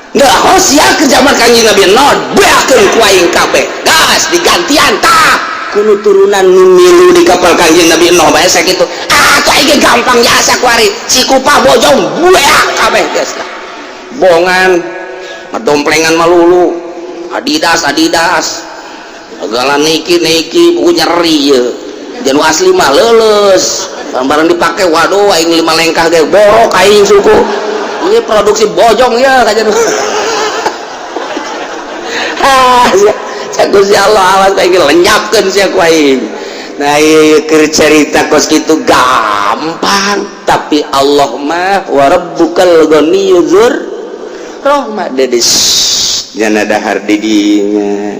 S3: Nggak sia ke zaman Kangjeng Nabi Nuh, beakeun ku aing kabeh, gas digantian tah kudu turunan nu milu di kapal Kangjeng Nabi Nuh bae sakitu. Ah, tuh aing ge gampang jasa kuari Cikupa Bojong beak kabeh geus lah. Bongan madomplengan malulu Adidas Adidas segala, Nike Nike, buku nyeri ye. Janu asli mah leuleus barang dipake. Waduh, aing lima lengkah ge borok aing suku. Ini produksi bojong ya kajian. Ah, cek Gusti Allah, awas aing lenyapkeun sia ku aing. Nah, ieu keur cerita kos kitu gampang, tapi Allah mah wa rabbukal ghaniyyu dzur rahmah, dedes jana dahar di dinya.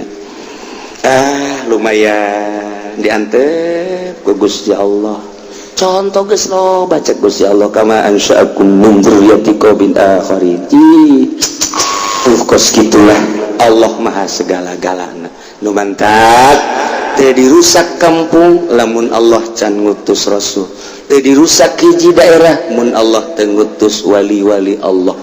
S3: Ah, lumayan diantep ku Gusti Allah. Contoh geus lo baca Gusti Allah kama ansya'akum min dzurriyyati qaumin akharin. Ih, kos gitulah Allah maha segala-galana. Nu mantak teu dirusak kampung lamun Allah can ngutus rasul, teu dirusak hiji daerah mun Allah teu ngutus wali-wali Allah.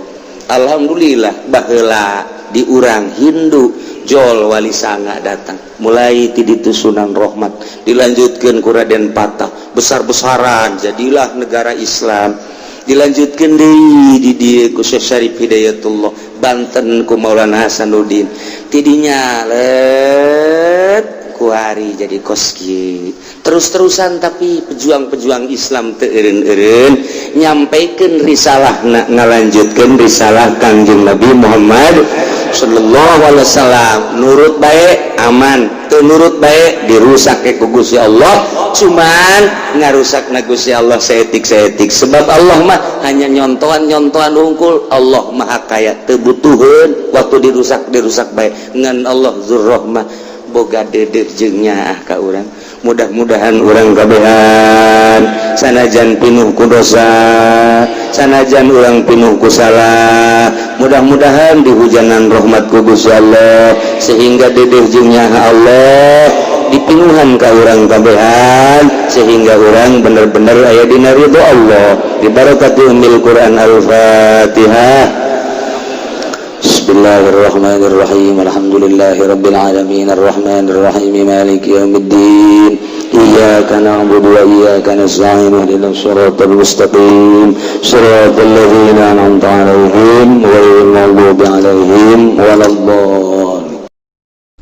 S3: Alhamdulillah, baheula di urang Hindu jol Wali Sanga datang, mulai ti ditu Sunan Rahmat, dilanjutkan ku Raden Patah, besar-besaran jadilah negara Islam. Dilanjutkan deui di dieu ku Syekh Syarif Hidayatullah, Banten ku Maulana Hasanuddin, tidinya let kuari jadi koski terus-terusan. Tapi pejuang-pejuang Islam teu eureun-eureun nyampaikan risalah, ngalanjutkeun risalah Kangjeng Nabi Muhammad sallallahu alaihi wasallam. Nurut baik aman, teu nurut baik dirusak ke ku Gusti Allah. Cuman ngarusak na Gusti Allah saeutik-saeutik, sebab Allah mah hanya nyontohan-nyontohan hungkul. Allah Maha Kaya, teu butuheun. Waktu dirusak, dirusak baik ngan Allah Dzurrahmah, boga dedeh jeung nyaah ka urang. Mudah-mudahan urang kabehan sanajan pinuh ku dosa, sanajan urang pinuh ku salah, mudah-mudahan dihujanan rahmat ku Gusti Allah sehingga dedeh jeung nyaah Allah dipinuhan ka urang kabehan, sehingga urang bener-bener aya dina ridho Allah. Bi barakati ummil Quran. Al-Fatihah. Bismillahirrahmanirrahim. Alhamdulillahi rabbil alamin, arrahmanir rahim, maliki yaumiddin. Iyyaka na'budu wa iyyaka nasta'in, ihdinas siratal mustaqim, siratal ladzina an'amta 'alaihim ghairil maghdubi 'alaihim waladdallin.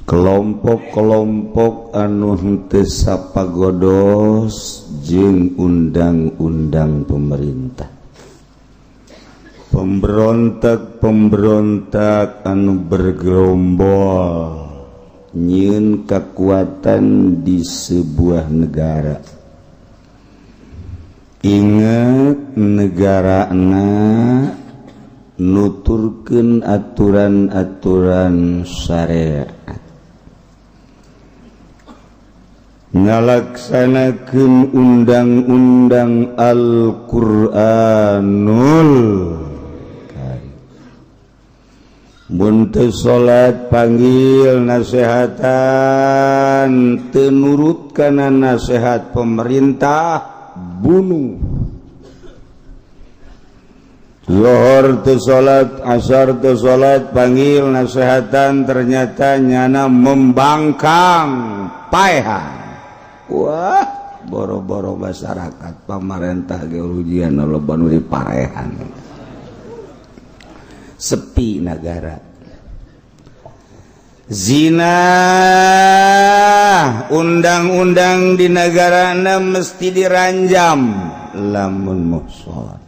S4: Kelompok-kelompok anu henteu sapagodos jeung undang-undang pemerintah, pemberontak-pemberontak anu bergerombol nyieun kekuatan di sebuah negara. Ingat, negara nuturkeun aturan-aturan syariat, ngalaksanakeun undang-undang Al-Qur'anul Karim. Mun teu salat, panggil, nasehatan. Teu nurut kana nasehat pemerintah, bunuh. Zuhur teu salat, asar teu salat, panggil nasehatan, ternyata nyana membangkang, paehan. Wah, boro-boro masyarakat, pamarentah ge ujian loba nu dipaehan. Sepi negara. Zina, undang-undang di negarana mesti diranjam lamun muhson.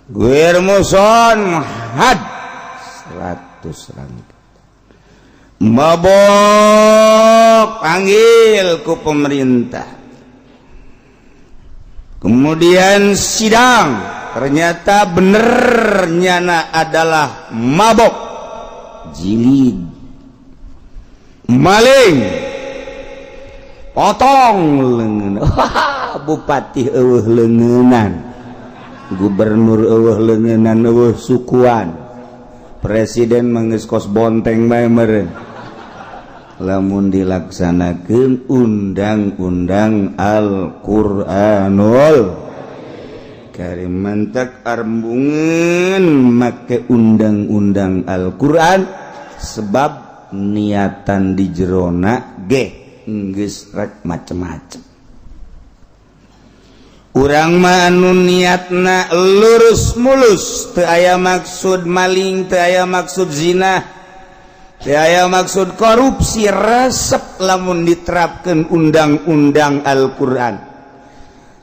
S4: Guir muhson had 100 rangka. Mabok panggil ku pemerintah. Kemudian sidang, ternyata bener nyana adalah mabok. Jilid. Maling. Potong leungeun. Bupati eueuh leungeunan. Gubernur eueuh leungeunan, eueuh sukuan. Presiden mah kos bonteng bae meureun. Lamun dilaksanakeun undang-undang Al-Qur'anul Karim, mantak embungeun make undang-undang Al-Qur'an, sebab niatan di jerona ge geus rek macem-macem. Urang mah anu niatna lurus mulus, teu aya maksud maling, teu aya maksud zina, teu aya maksud korupsi, resep lamun diterapkan undang-undang Al-Qur'an.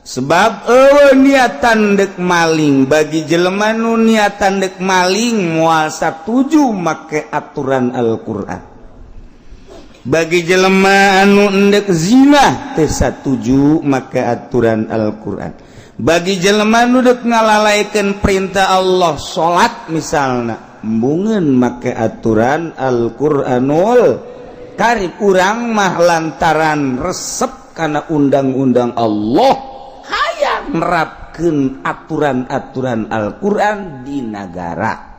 S4: Sebab eueuh niatan dek maling. Bagi jelema nu niatan dek maling, moal satuju make aturan Al-Qur'an. Bagi jelema anu endek zina, teu satuju make aturan Al-Qur'an. Bagi jelema nu dek ngalalaikan perintah Allah, salat misalna, embungeun make aturan Al-Qur'anul Karim. Urang mah lantaran resep karena undang-undang Allah, hayang nerapkeun aturan-aturan Al-Qur'an di negara,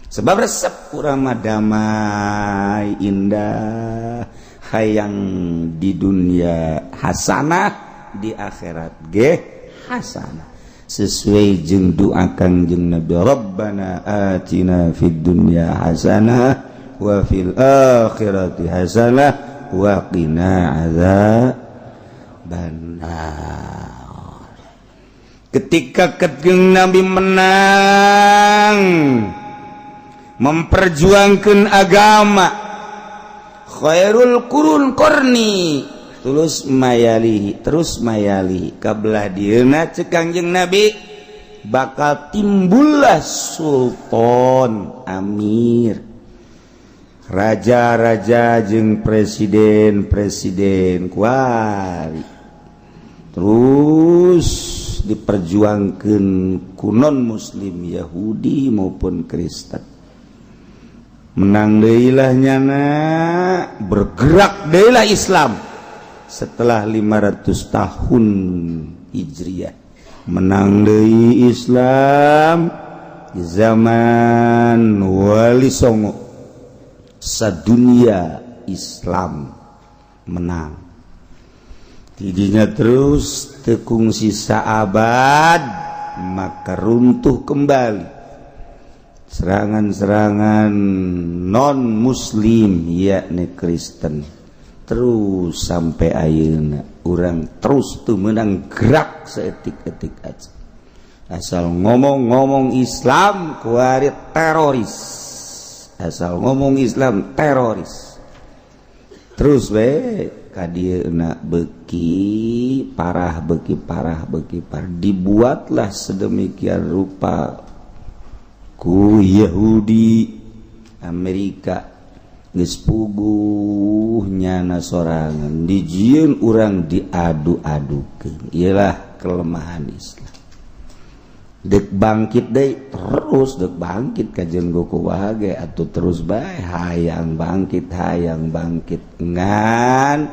S4: sebab resep urang mah damai indah, hayang di dunia hasanah, di akhirat ge hasanah, sesuai jeung doa Kangjeng Nabi, Rabbana atina fid dunya hasanah wa fil akhirati hasanah wa qina adzabannar. Ketika Kangjeng Nabi menang memperjuangkan agama, khairul qurun qarni, terus mayalihi, terus mayalihi, kabelah dieuna cek Kangjeng Nabi bakal timbullah sultan, amir, raja-raja jeung presiden-presiden kuari, terus diperjuangkan ku non muslim, Yahudi maupun Kristen. Menang deuilah nyana, bergerak deuilah Islam setelah 500 tahun Hijriah. Menang deui Islam di zaman Wali Songo, sadunia Islam menang tidinya. Terus tekung sisa abad, maka runtuh kembali serangan-serangan non muslim, yakni Kristen, terus sampai ayeuna urang terus tuh menang gerak seetik-etik aja. Asal ngomong-ngomong Islam kuari teroris, asal ngomong Islam teroris terus we kadieuna. Beki parah, beki parah, beki parah, dibuatlah sedemikian rupa ku Yahudi Amerika. Geus puguh nyana sorangan, dijieun urang diadu-adukeun. Iyalah kelemahan Islam. Dek bangkit deui, terus dek bangkit kajeun goku wage atuh, terus bae hayang bangkit, hayang bangkit, ngan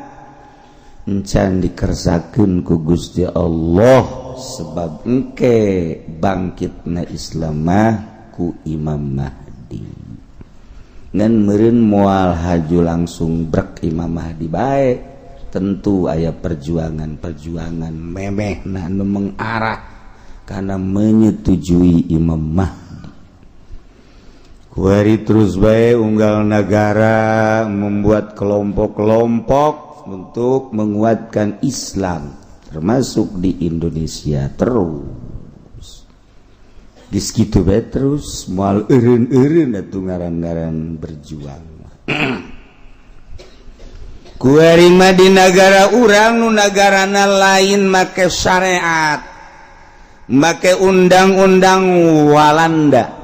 S4: encan dikersakeun ku Gusti Allah, sebab engke bangkitna Islam mah ku Imam Mahdi. Ngan meureun moal haju langsung brek Imam Mahdi bae, tentu aya perjuangan-perjuangan memehna nu mengarah. Karena menyetujui Imam Mahdi. Kuari terus bae unggal negara membuat kelompok-kelompok untuk menguatkan Islam, termasuk di Indonesia. Terus geus kitu bae terus, moal eureun-eureun atuh ngaran-ngaran berjuang. Kuari mah di negara urang, nu nagarana lain make syariat, make undang-undang Walanda.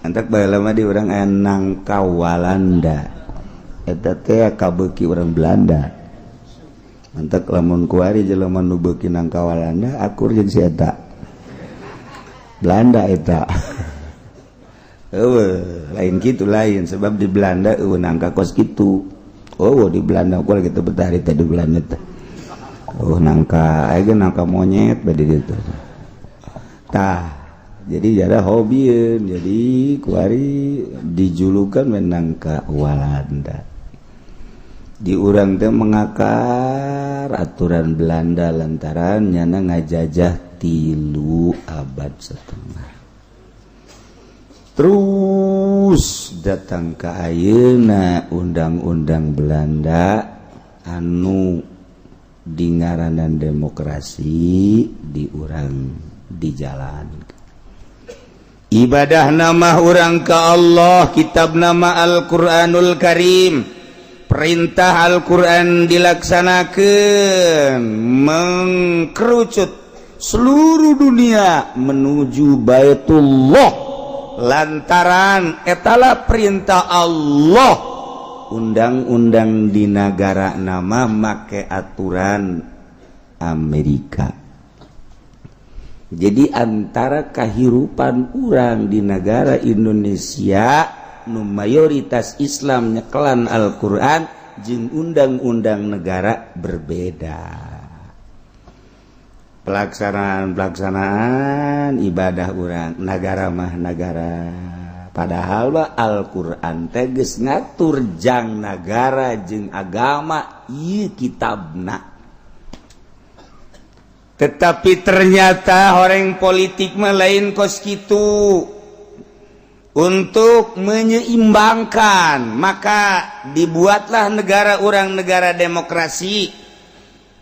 S4: Antak baheula mah di urang aya nangka Walanda, eta teh kabeuki urang Belanda. Mantak lamun kuari jelema nu beuki nangka Walanda akur jeung si eta Belanda eta. Eueuh, lain kitu, lain, sebab di Belanda eueuh nangka kos kitu. Oh, di Belanda gua gitu betah teh di Belanda teh. Oh, nangka aya ge nangka monyet bade ditu tah. Jadi jada hobi, jadi kuari dijulukan menangka Walanda. Di urang teh mengakar aturan Belanda lantaran nyana ngajajah 3 abad setengah. Terus datang ke ayeuna, undang-undang Belanda anu di ngaranan demokrasi di urang di jalan. Ibadah nama urang ke Allah, kitab nama Al-Quranul Karim, perintah Al-Quran dilaksanakan, mengkerucut seluruh dunia menuju Baitullah lantaran etalah perintah Allah. Undang-undang di negara nama make aturan Amerika. Jadi antara kehidupan urang di negara Indonesia nu mayoritas Islam, nyekelan Al-Quran, jeung undang-undang negara berbeda. Pelaksanaan pelaksanaan ibadah urang negara mah negara, padahal mah Al-Quran teges ngatur jang negara jeung agama, ieu kitabna. Tetapi ternyata orang politik mah lain kos kitu. Untuk menyeimbangkan, maka dibuatlah negara urang negara demokrasi.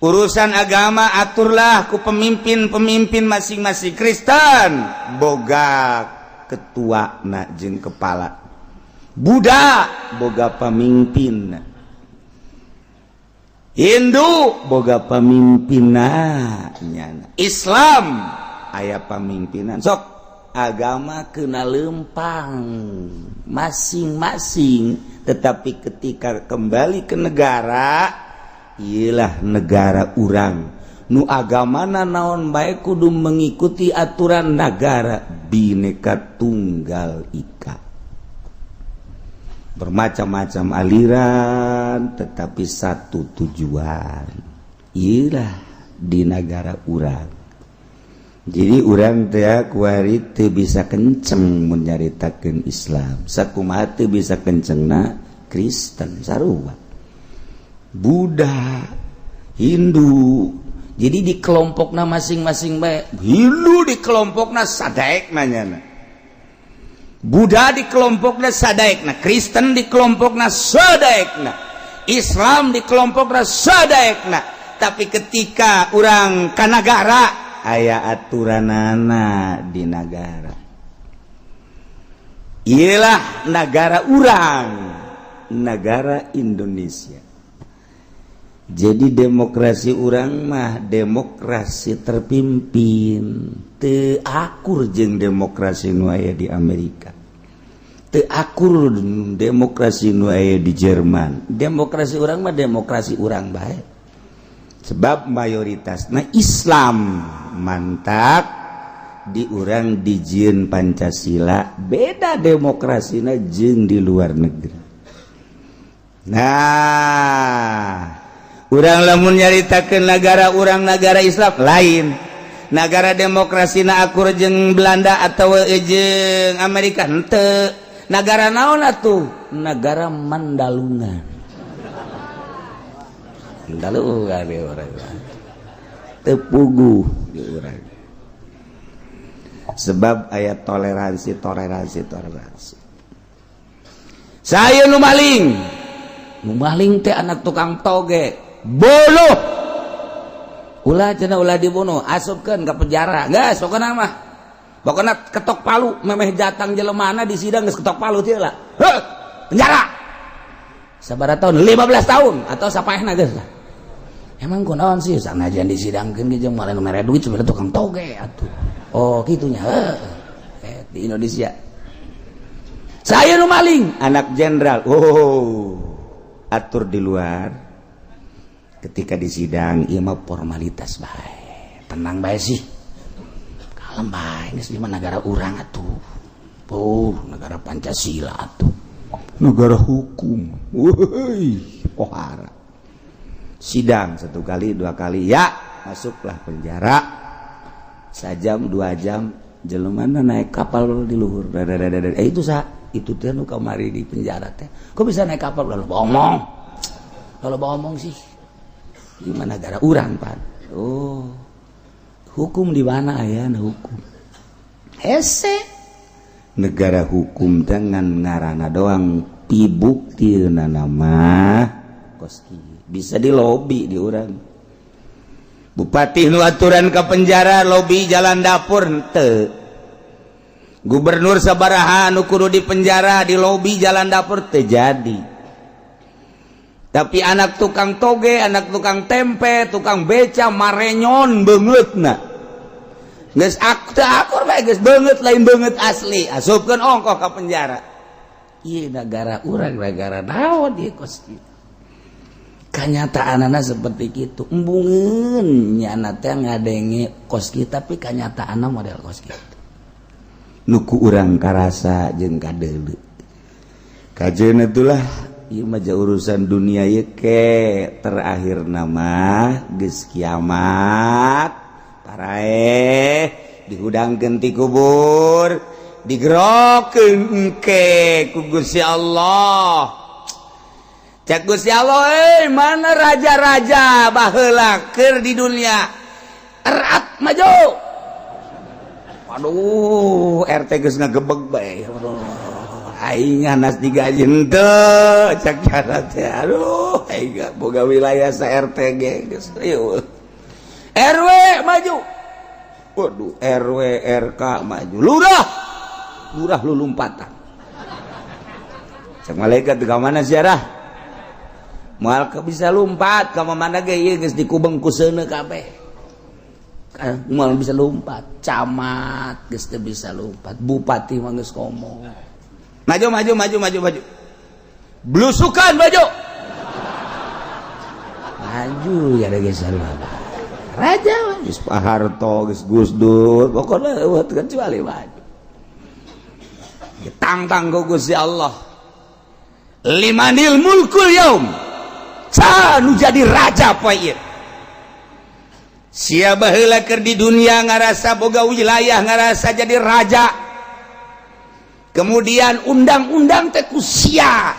S4: Urusan agama aturlah ku pemimpin-pemimpin masing-masing. Kristen boga ketua na jeung kepala, Buddha boga pemimpin, Hindu boga pemimpinna, Islam aya pemimpinan. Sok agama kena lempang masing-masing, tetapi ketika kembali ke negara, ialah negara urang nu agamana naon bae kudu mengikuti aturan negara. Bineka Tunggal Ika, bermacam-macam aliran tetapi satu tujuan, ialah di negara urang. Jadi urang teh kuari teu bisa kenceng menyaritakeun Islam, sakumaha teu bisa kencengna Kristen, sarua Buddha, Hindu. Jadi di kelompokna masing-masing bae. Hindu di kelompokna sadaek nanya, Buddha di kelompokna sadaekna, Kristen di kelompokna sadaekna, Islam di kelompokna sadaekna. Tapi ketika urang ka nagara, aya aturanana di negara. Ialah negara urang, negara Indonesia. Jadi demokrasi urang mah demokrasi terpimpin, teu akur jeung demokrasi nu aya di Amerika, teu akur demokrasi nu aya di Jerman. Demokrasi urang mah demokrasi urang bae, sebab mayoritas nah Islam. Mantap di urang dijieun Pancasila, beda demokrasina jeung di luar negeri. Nah, urang lamun nyaritakeun negara urang negara Islam, lain negara demokrasi na akur jeung Belanda atau jeung Amerika, henteu. Negara naon atuh? Negara Mandalungan. Mandalungan di urang teu puguh di urang. Sebab aya toleransi, toleransi, toleransi. Saya nu maling, nu maling teh anak tukang toge, bunuh. Ulah cenah, ulah dibunuh, asupkeun ke penjara. Geus, pokona mah, pokona ketok palu. Memeh jatang jelemana di sidang geus ketok palu teh lah. Heuh, penjara sabaraha tahun, 15 tahun atau sapaehna geus lah. Emang kunaon sih? Sanajan disidangkeun ge jeung malah mere duit, sebenarnya tukang toge atuh. Oh, kitunya. Eh, di Indonesia saya nu maling anak jenderal. Oh, atur di luar. Ketika di sidang, ieu mah formalitas bae, tenang bae sih, kalem bae, geus di negara urang atuh. Oh, negara Pancasila atuh, negara hukum. Woi, pohara sidang satu kali, dua kali, ya masuklah penjara. Sajam, 2 jam, jelema naik kapal di luhur. Eh, itu sa itu teh nu kamari di penjara teh, kok bisa naik kapal? Lalu ngomong, kalau ngomong sih di mana negara urang pan? Oh, hukum di mana ya? Hukum hese, negara hukum dengan ngarana doang, pibukti nama kos bisa di lobi di urang. Bupati nu aturan ke penjara, lobi jalan dapur henteu. Gubernur sabaraha nu kudu di penjara, di lobi jalan dapur teu jadi. Tapi anak tukang toge, anak tukang tempe, tukang beca, marenyon beungeutna geus teu akur bae, geus beungeut lain beungeut asli, asupkeun ongkoh ka penjara. Ieu negara urang, negara naon ieu kos kieu? Kanyataanana seperti itu. Embungeun nyana teh ngadenge kos kieu, tapi kanyataanna model kos kitu. Nu ku urang karasa jeung kadeuleu kajeun itulah. Ieu mah urusan dunia ieu ke terakhir nama geus kiamat, paraeh dihudangkeun ti kubur, digerokeun engke ku Gusti Allah. Cek Gusti Allah, "Eh, mana raja-raja baheula keur di dunia? Erat maju." Aduh, RT geus ngagebeg bae. Aing nas digaji henteu, cek cara teh. Aduh, aing boga wilayah sa RT ge geus rieuh. RW maju. Waduh, RW, RK maju. Lurah, lurah lulumpatan. Cek malaikat, "Ke mana ziarah?" "Moal ke bisa lompat ka mana ge, ieu geus dikubeng ku seuneu kabeh. Moal bisa lompat." Camat geus teu bisa lompat, bupati mah geus ngomong, "Maju, maju, maju, maju, maju." Blusukan maju. Maju ya geus raja, geus Pak Harto, geus Gus Dur, pokoknya kecuali maju. Ditantang ku Gusti Allah, "Limanil mulkul yaum? Saha nu jadi raja poe ieu? Sia baheula keur di dunia ngarasa boga wilayah, ngarasa jadi raja, kemudian undang-undang teh ku sia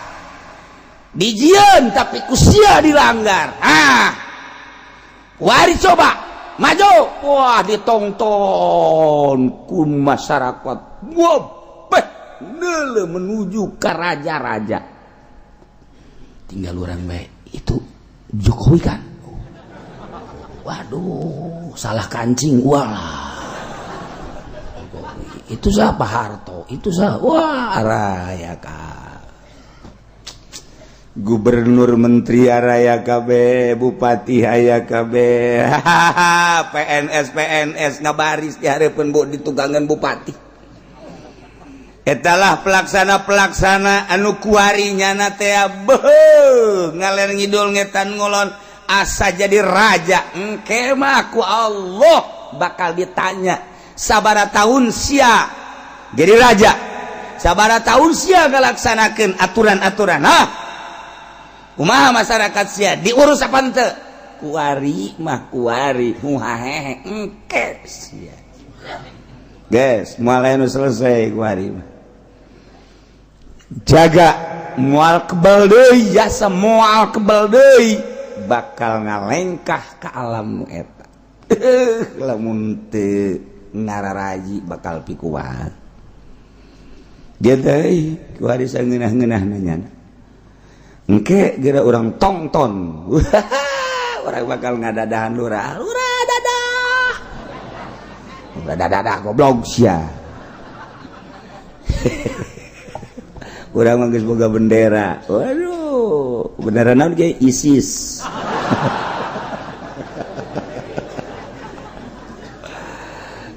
S4: dijieun, tapi ku sia dilanggar. Ah, wari coba maju." Wah, ditongton ku masyarakat. Wah, beh, neuleuh menuju ke raja-raja. Tinggal orang baik itu Jokowi kan. Waduh, salah kancing. Wah, itu siapa? Harto itu siapa? Wah, raya ka gubernur, menteri raya KB, bupati aya KB, PNS PNS ngabaris di hareupeun bu di tugangan bupati. Etalah pelaksana-pelaksana anu kuari nyana teh beuh, ngaler ngidul, ngetan ngolon, asa jadi raja. Engke mah ku Allah bakal ditanya, sabara tahun sia jadi raja? Sabara tahun sia ngalaksanakeun aturan-aturan? Hah, kumaha masyarakat sia diurus apa henteu? Kuari mah kuari muhahehe, engke sia geus moal anu selesai. Kuari mah jaga moal kebal deui, jasa moal kebal deui, bakal ngalengkah ke alam nu eta lamun teu. Ngararaji bakal pikuat dia teh kuari sangeunah-ngeunah nanya. Engke geura urang tongton. Orang bakal ngadadahan lurah. Lurah dadah. Lurah dadah goblok sia. Urang mah geus boga bendera. Waduh, bendera naon ge ISIS.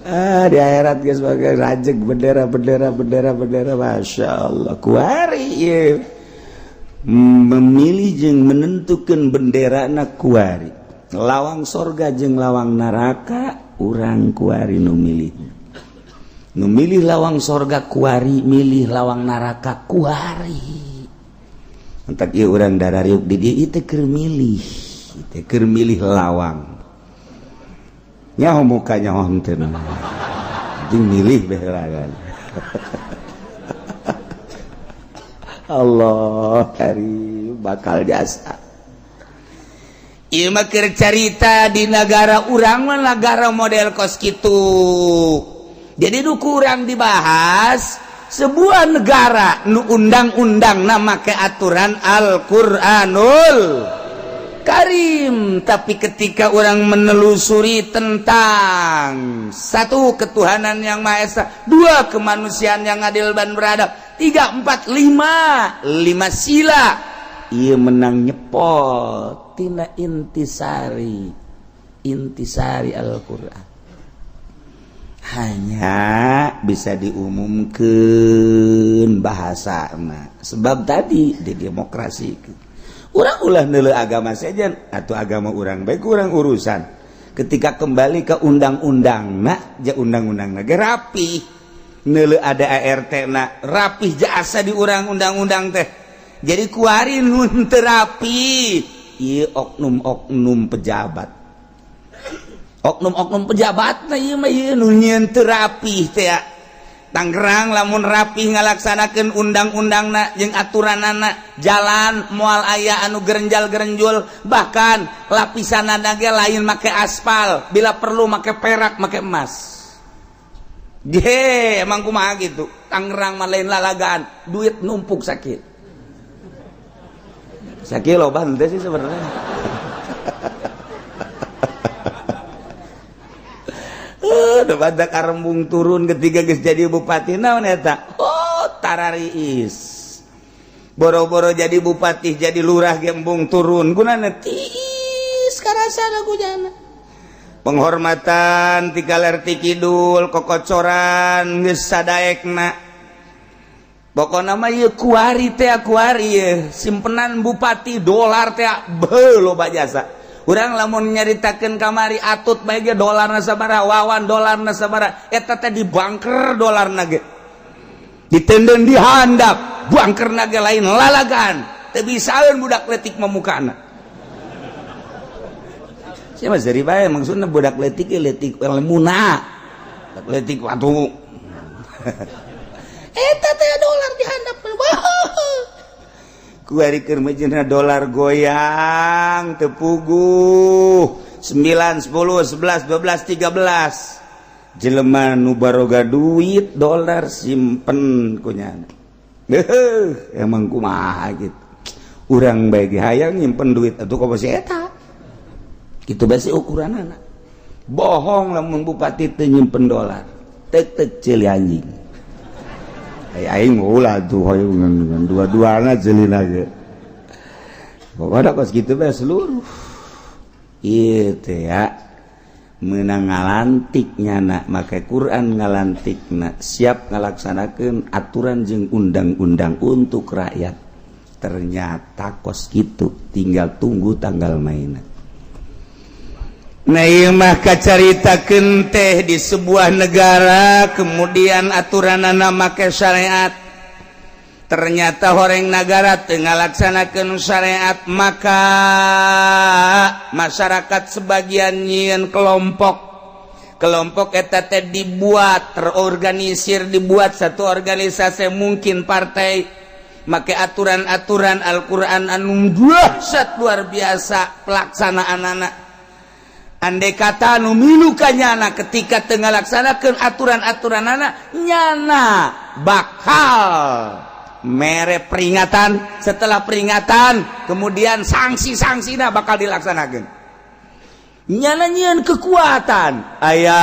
S4: Ah, di akhirat geus boga rajeg bendera bendera bendera bendera, Masya Allah. Kuari ieu memilih jeung menentukan benderana kuari. Lawang sorga jeung lawang neraka urang kuari nu milih. Nu milih lawang sorga kuari, milih lawang neraka kuari. Entak ieu urang darariuk di dieu ieu teh keur milih, teh keur milih lawang. Nyaho muka nyaho henteu mah. Jeung milih bae heula. Allah karim bakal jasa.
S2: Ieu mah keur carita di nagara urang mah nagara model kos kitu. Jadi nu kurang dibahas sebuah negara nu undang-undang nama ke aturan Al-Qur'anul Karim, tapi ketika orang menelusuri tentang satu ketuhanan yang Maha Esa, dua kemanusiaan yang adil dan beradab, 3, 4, 5, 5 sila,
S4: ia menang nyepot tina intisari, intisari Al-Qur'an. Hanya bisa diumumkan bahasa sebab tadi di demokrasi urang ulah nilai agama saja atau agama urang baik kurang urusan. Ketika kembali ke undang-undang nak ja undang-undang negara rapi nilai ada ART nak rapih jasa di urang undang-undang teh. Jadi kuari nun terapi ieu oknum-oknum pejabat, oknum-oknum pejabat na ieu mah ieu nu nyieun teu rapih teh. Tangerang lamun rapih ngalaksanakeun undang-undangna jeung aturanana, jalan moal aya anu gerenjal-gerenjul, bahkan lapisanana ge lain make aspal, bila perlu make perak, make emas. Ge emang kumaha gitu. Tangerang mah lain lalagaan, duit numpuk sakit. Sakit loba henteu sih sebenarnya. Udah pada karembung turun ketika geus jadi bupati naon eta? Oh, tarariis. Boro-boro jadi bupati, jadi lurah gembung turun. Gunana tiis karasana gujana. Penghormatan ti kaler ti kidul kokocoran geus sadaekna. Pokona mah ieu kuari teh kuari ieu simpenan bupati dolar teh beuh loba jasa. Urang lamun nyaritakeun kamari atut bae ge dolarna sabaraha, wawan dolarna sabaraha, eta teh di bangker dolarna ge. Ditenden di handap, bangkerna ge lain lalagan. Teu bisaeun budak leutik mamukana. Sia mah seuri bae maksudna budak leutik ge leutik lemuna. Budak leutik watu. Eta teh dolar di handap. Kuari keur mejeuna dolar goyang teu puguh 9 10 11 12 13 jelema nu baroga duit dolar simpen kunyana. Heuh emang kumaha gitu. Urang bae ge hayang nyimpen duit atuh komo si eta. Kitu bae si ukuranana. Bohong lamun bupati teu nyimpen dolar. Tek-tek ceuli anjing. Aing ulah tuh hoyong dua-duana ceulina ge. Pokokna kos kitu bae seluruh. Ieu teh ya meunang ngalantik nyana make Quran ngalantikna siap ngalaksanakeun aturan jeung undang-undang untuk rakyat. Ternyata kos kitu tinggal tunggu tanggal mainna. Nah ieu mah kacaritakeun teh di sebuah negara kemudian aturanana make syariat. Ternyata horeng nagara teu ngalaksanakeun syariat, maka masyarakat sebagian nyieun kelompok. Kelompok eta teh dibuat terorganisir, dibuat satu organisasi mungkin partai make aturan-aturan Al-Qur'an anu dahsyat luar biasa pelaksanaan anak.
S3: Andai kata nu milu ka nyana, ketika teu ngalaksanakeun aturan-aturanana, nyana bakal mere peringatan. Setelah peringatan, kemudian sanksi-sanksina bakal dilaksanakan. Nyana nyieun kekuatan, aya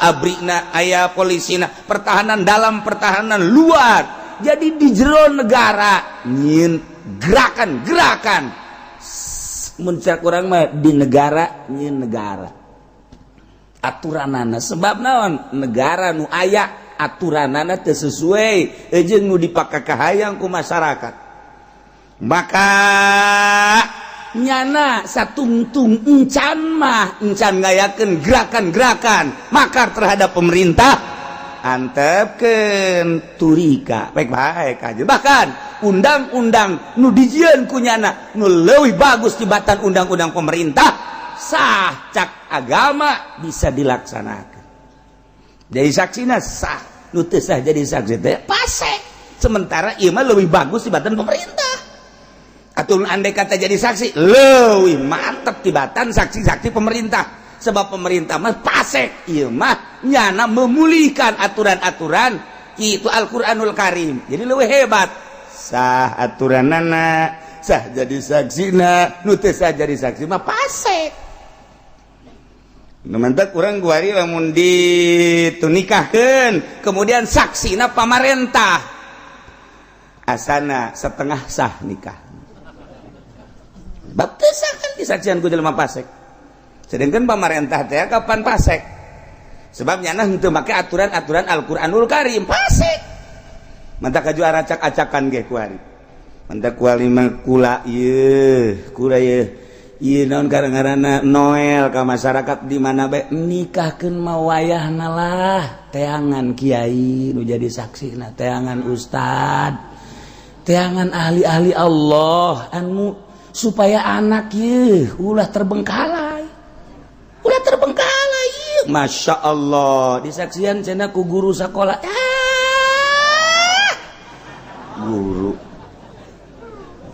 S3: abrina, aya polisina, pertahanan dalam, pertahanan luar. Jadi di jero negara nyieun gerakan-gerakan. Mun cek urang mah, di negara nyieun negara aturanana. Sebab naon? Negara nu aya aturanana teu sesuai jeung nu dipakakahayang ku masyarakat, maka nyana satungtung encan mah encan ngayakeun gerakan-gerakan makar terhadap pemerintah, antepkeun turika baik-baik aja. Bahkan undang-undang nu dijieun ku nyana nu leuwih bagus tibatan undang-undang pemerintah, sah cak agama, bisa dilaksanakan. Jadi saksina sah, nu teu sah jadi saksi teh pasek. Sementara ieu mah leuwih bagus tibatan pemerintah atau andai kata jadi saksi leuwih mantep tibatan saksi-saksi pemerintah, sebab pemerintah mah pasek, ieu mah nyana memulihkan aturan-aturan itu Al-Qur'anul Karim, jadi leuwih hebat. Sah aturanana, sah jadi saksina, nu teu sah jadi saksi mah pasek. Nu mantak urang kuari lamun ditunikahkeun, kemudian saksina pamarentah, asana setengah sah nikah. Bab teu sah kan disaksian ku jelema pasek, sedangkan pamarentah teh kapan pasek, sebab nyana henteu make aturan-aturan Al-Qur'anul Karim, pasek. Mantak kaju acak-acakan ge kuari. Mantak kuari mah kula ieu, kula ieu ieu naon ngaranna, Noel ka masyarakat di mana bae, nikahkeun mah wayahna lah teangan kiai nu jadi saksina, teangan ustad, teangan ahli-ahli Allah anu supaya anak ye ulah terbengkalai, ulah terbengkalai. Masya Allah, disaksian cenah ku guru sekolah. Ah, guru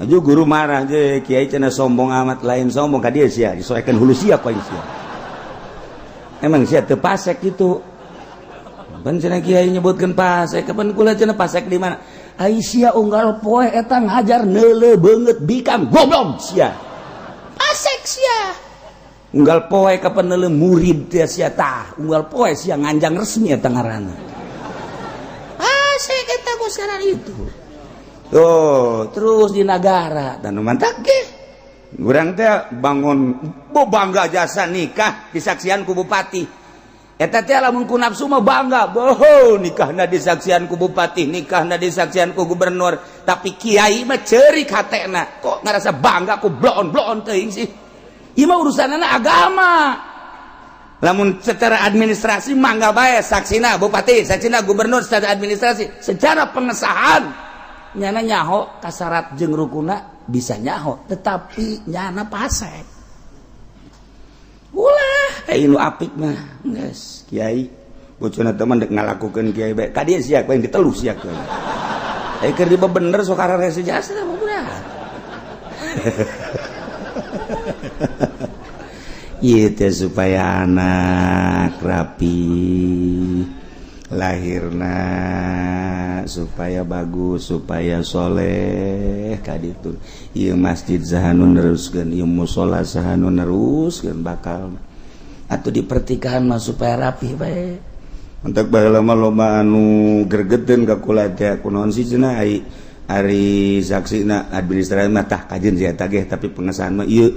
S3: aja, guru marah je, kiai cenah sombong amat. Lain sombong ka dia sia, disoekeun hulu sia ku sia. Emang sia teu pasek gitu ban cenah kiai nyebutkeun pasek. Kapan kula cenah pasek, di mana? Ai sia unggal poe eta ngajar neuleuh beungeut bikang, goblok sia, pasek sia. Unggal poe kapan neuleuh murid teh sia, tah unggal poe sia nganjang resmi eta ngaranna, pasek eta ku sekarang itu. Tuh, terus di negara dan mantak ge urang teh bangun bo bangga jasa nikah disaksian ku bupati. Eta teh lamun ku nafsu mah bangga, boho nikahna disaksian ku bupati, nikahna disaksian ku gubernur. Tapi kiai mah ceurik hatena, kok ngerasa bangga ku bloon-bloon teuing sih. Ieu mah urusanana agama. Lamun secara administrasi mangga bae saksina bupati, saksina gubernur secara administrasi, secara pengesahan nyana nyaho kasarat jeung rukuna bisa nyaho, tetapi nyana pasek. Ulah eh nu apik mah geus kiai bocona teman dek ngalakukeun kiai bae ka dieu sia yang diteluh sia kiai. Eh, keur bener sok ararese jasa mah berat. Ieu teh supaya anak rapi lahirna, supaya bagus, supaya soleh kaditu. Ieu masjid saha nu neruskeun, ieu musola saha nu neruskeun bakal atau di pertikahan mah supaya rapi bae. Untuk baheula mah loba anu gregeteun ka kula teh, kunaon sih cenah ai ari saksina administrasi mah tah kajeun sia tageh, tapi pengesahan mah ieu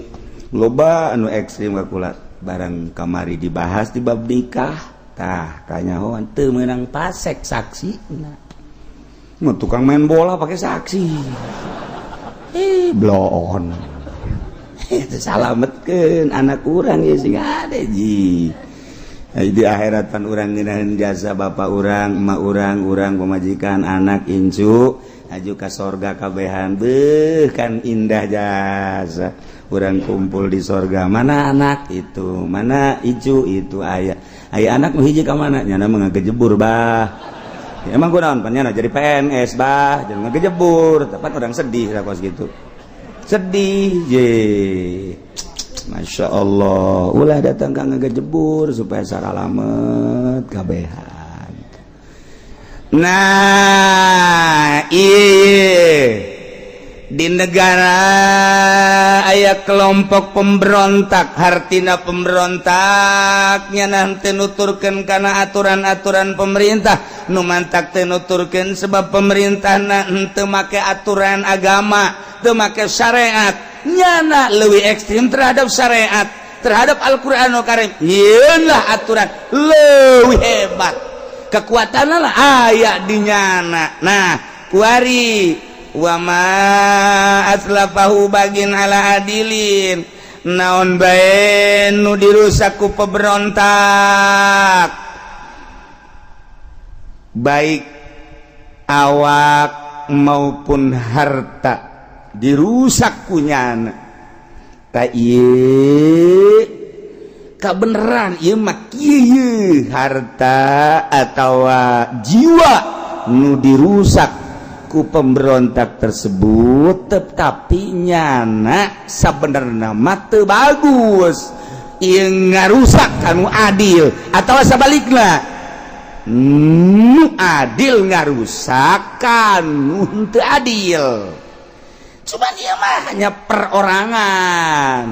S3: loba anu ekstrim ka kula. Barang kamari dibahas di bab nikah, tah kanyahoan teu meunang pasek saksi. Nah, tukang main bola pakai saksi, eh bloon. Itu salametkeun anak urang ya sing ada ji. Di akhirat pan urang ngeunaheun jasa bapak urang, emak urang, urang pamajikan, anak incu aju ka sorga kabehan. Beuh, kan indah jasa urang kumpul di sorga. Mana anak itu, mana incu itu, ayah ayah anak nu hiji ka mana? Nyana mah ngagejebur, bah. Ya, emang kunaon pan nyana jadi PNS, bah, jangan ngagejebur. Tepat orang sedih lah kos gitu, sedih je.
S4: Masya Allah, ulah datang ka ngagejebur supaya saralamet kabehan. Nah, iya, di negara aya kelompok pemberontak, hartina pemberontaknya nanti nuturkan karena aturan-aturan pemerintah nu mantak teu nuturkeun, sebab pemerintah henteu make aturan agama, teu make syariat, nyana leuwih ekstrim terhadap syariat, terhadap Al-Qur'anul Karim. Lah, aturan leuwih hebat kekuatan lah aya di nyana. Nah, kuari wama atlafahu bagin ala adilin, naon bae nu dirusak ku pemberontak, baik awak maupun harta dirusak ku nyana. Tak kabeneran ieu mah kieu, harta atau jiwa nu dirusak ku pemberontak tersebut, tetapi nyana sebenarnya mah teu bagus ieu ngarusak kanu adil, atau sebaliknya nu adil ngarusak kanu henteu adil. Cuma dia mah hanya perorangan,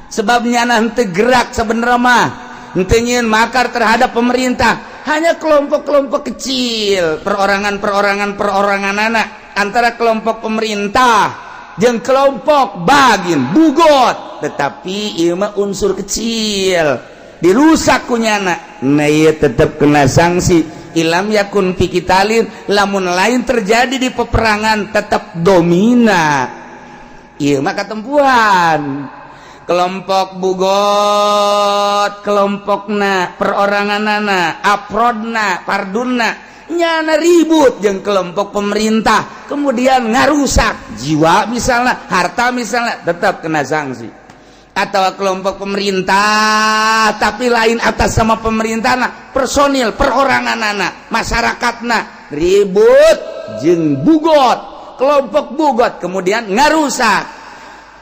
S4: sebabnya nanti gerak sebenarnya mah henteu nyieun makar terhadap pemerintah, hanya kelompok-kelompok kecil, perorangan-perorangan, perorangan anak antara kelompok pemerintah jeung kelompok bagin bugot, tetapi ieu mah unsur kecil dirusak ku nyana. Nah, ieu tetep kena sanksi ilam yakun fi qitalin, lamun lain terjadi di peperangan, tetap domina. Ieu mah katempuhan kelompok bugot, kelompokna perorangan, afrodna, farduna, nyana ribut jeung kelompok pemerintah, kemudian ngarusak jiwa misalnya, harta misalnya, tetap kena sanksi. Atau kelompok pemerintah tapi lain atas sama pemerintah, nah, personil perorangan anak masyarakatna ribut jeung bugot, kelompok bugot kemudian ngarusak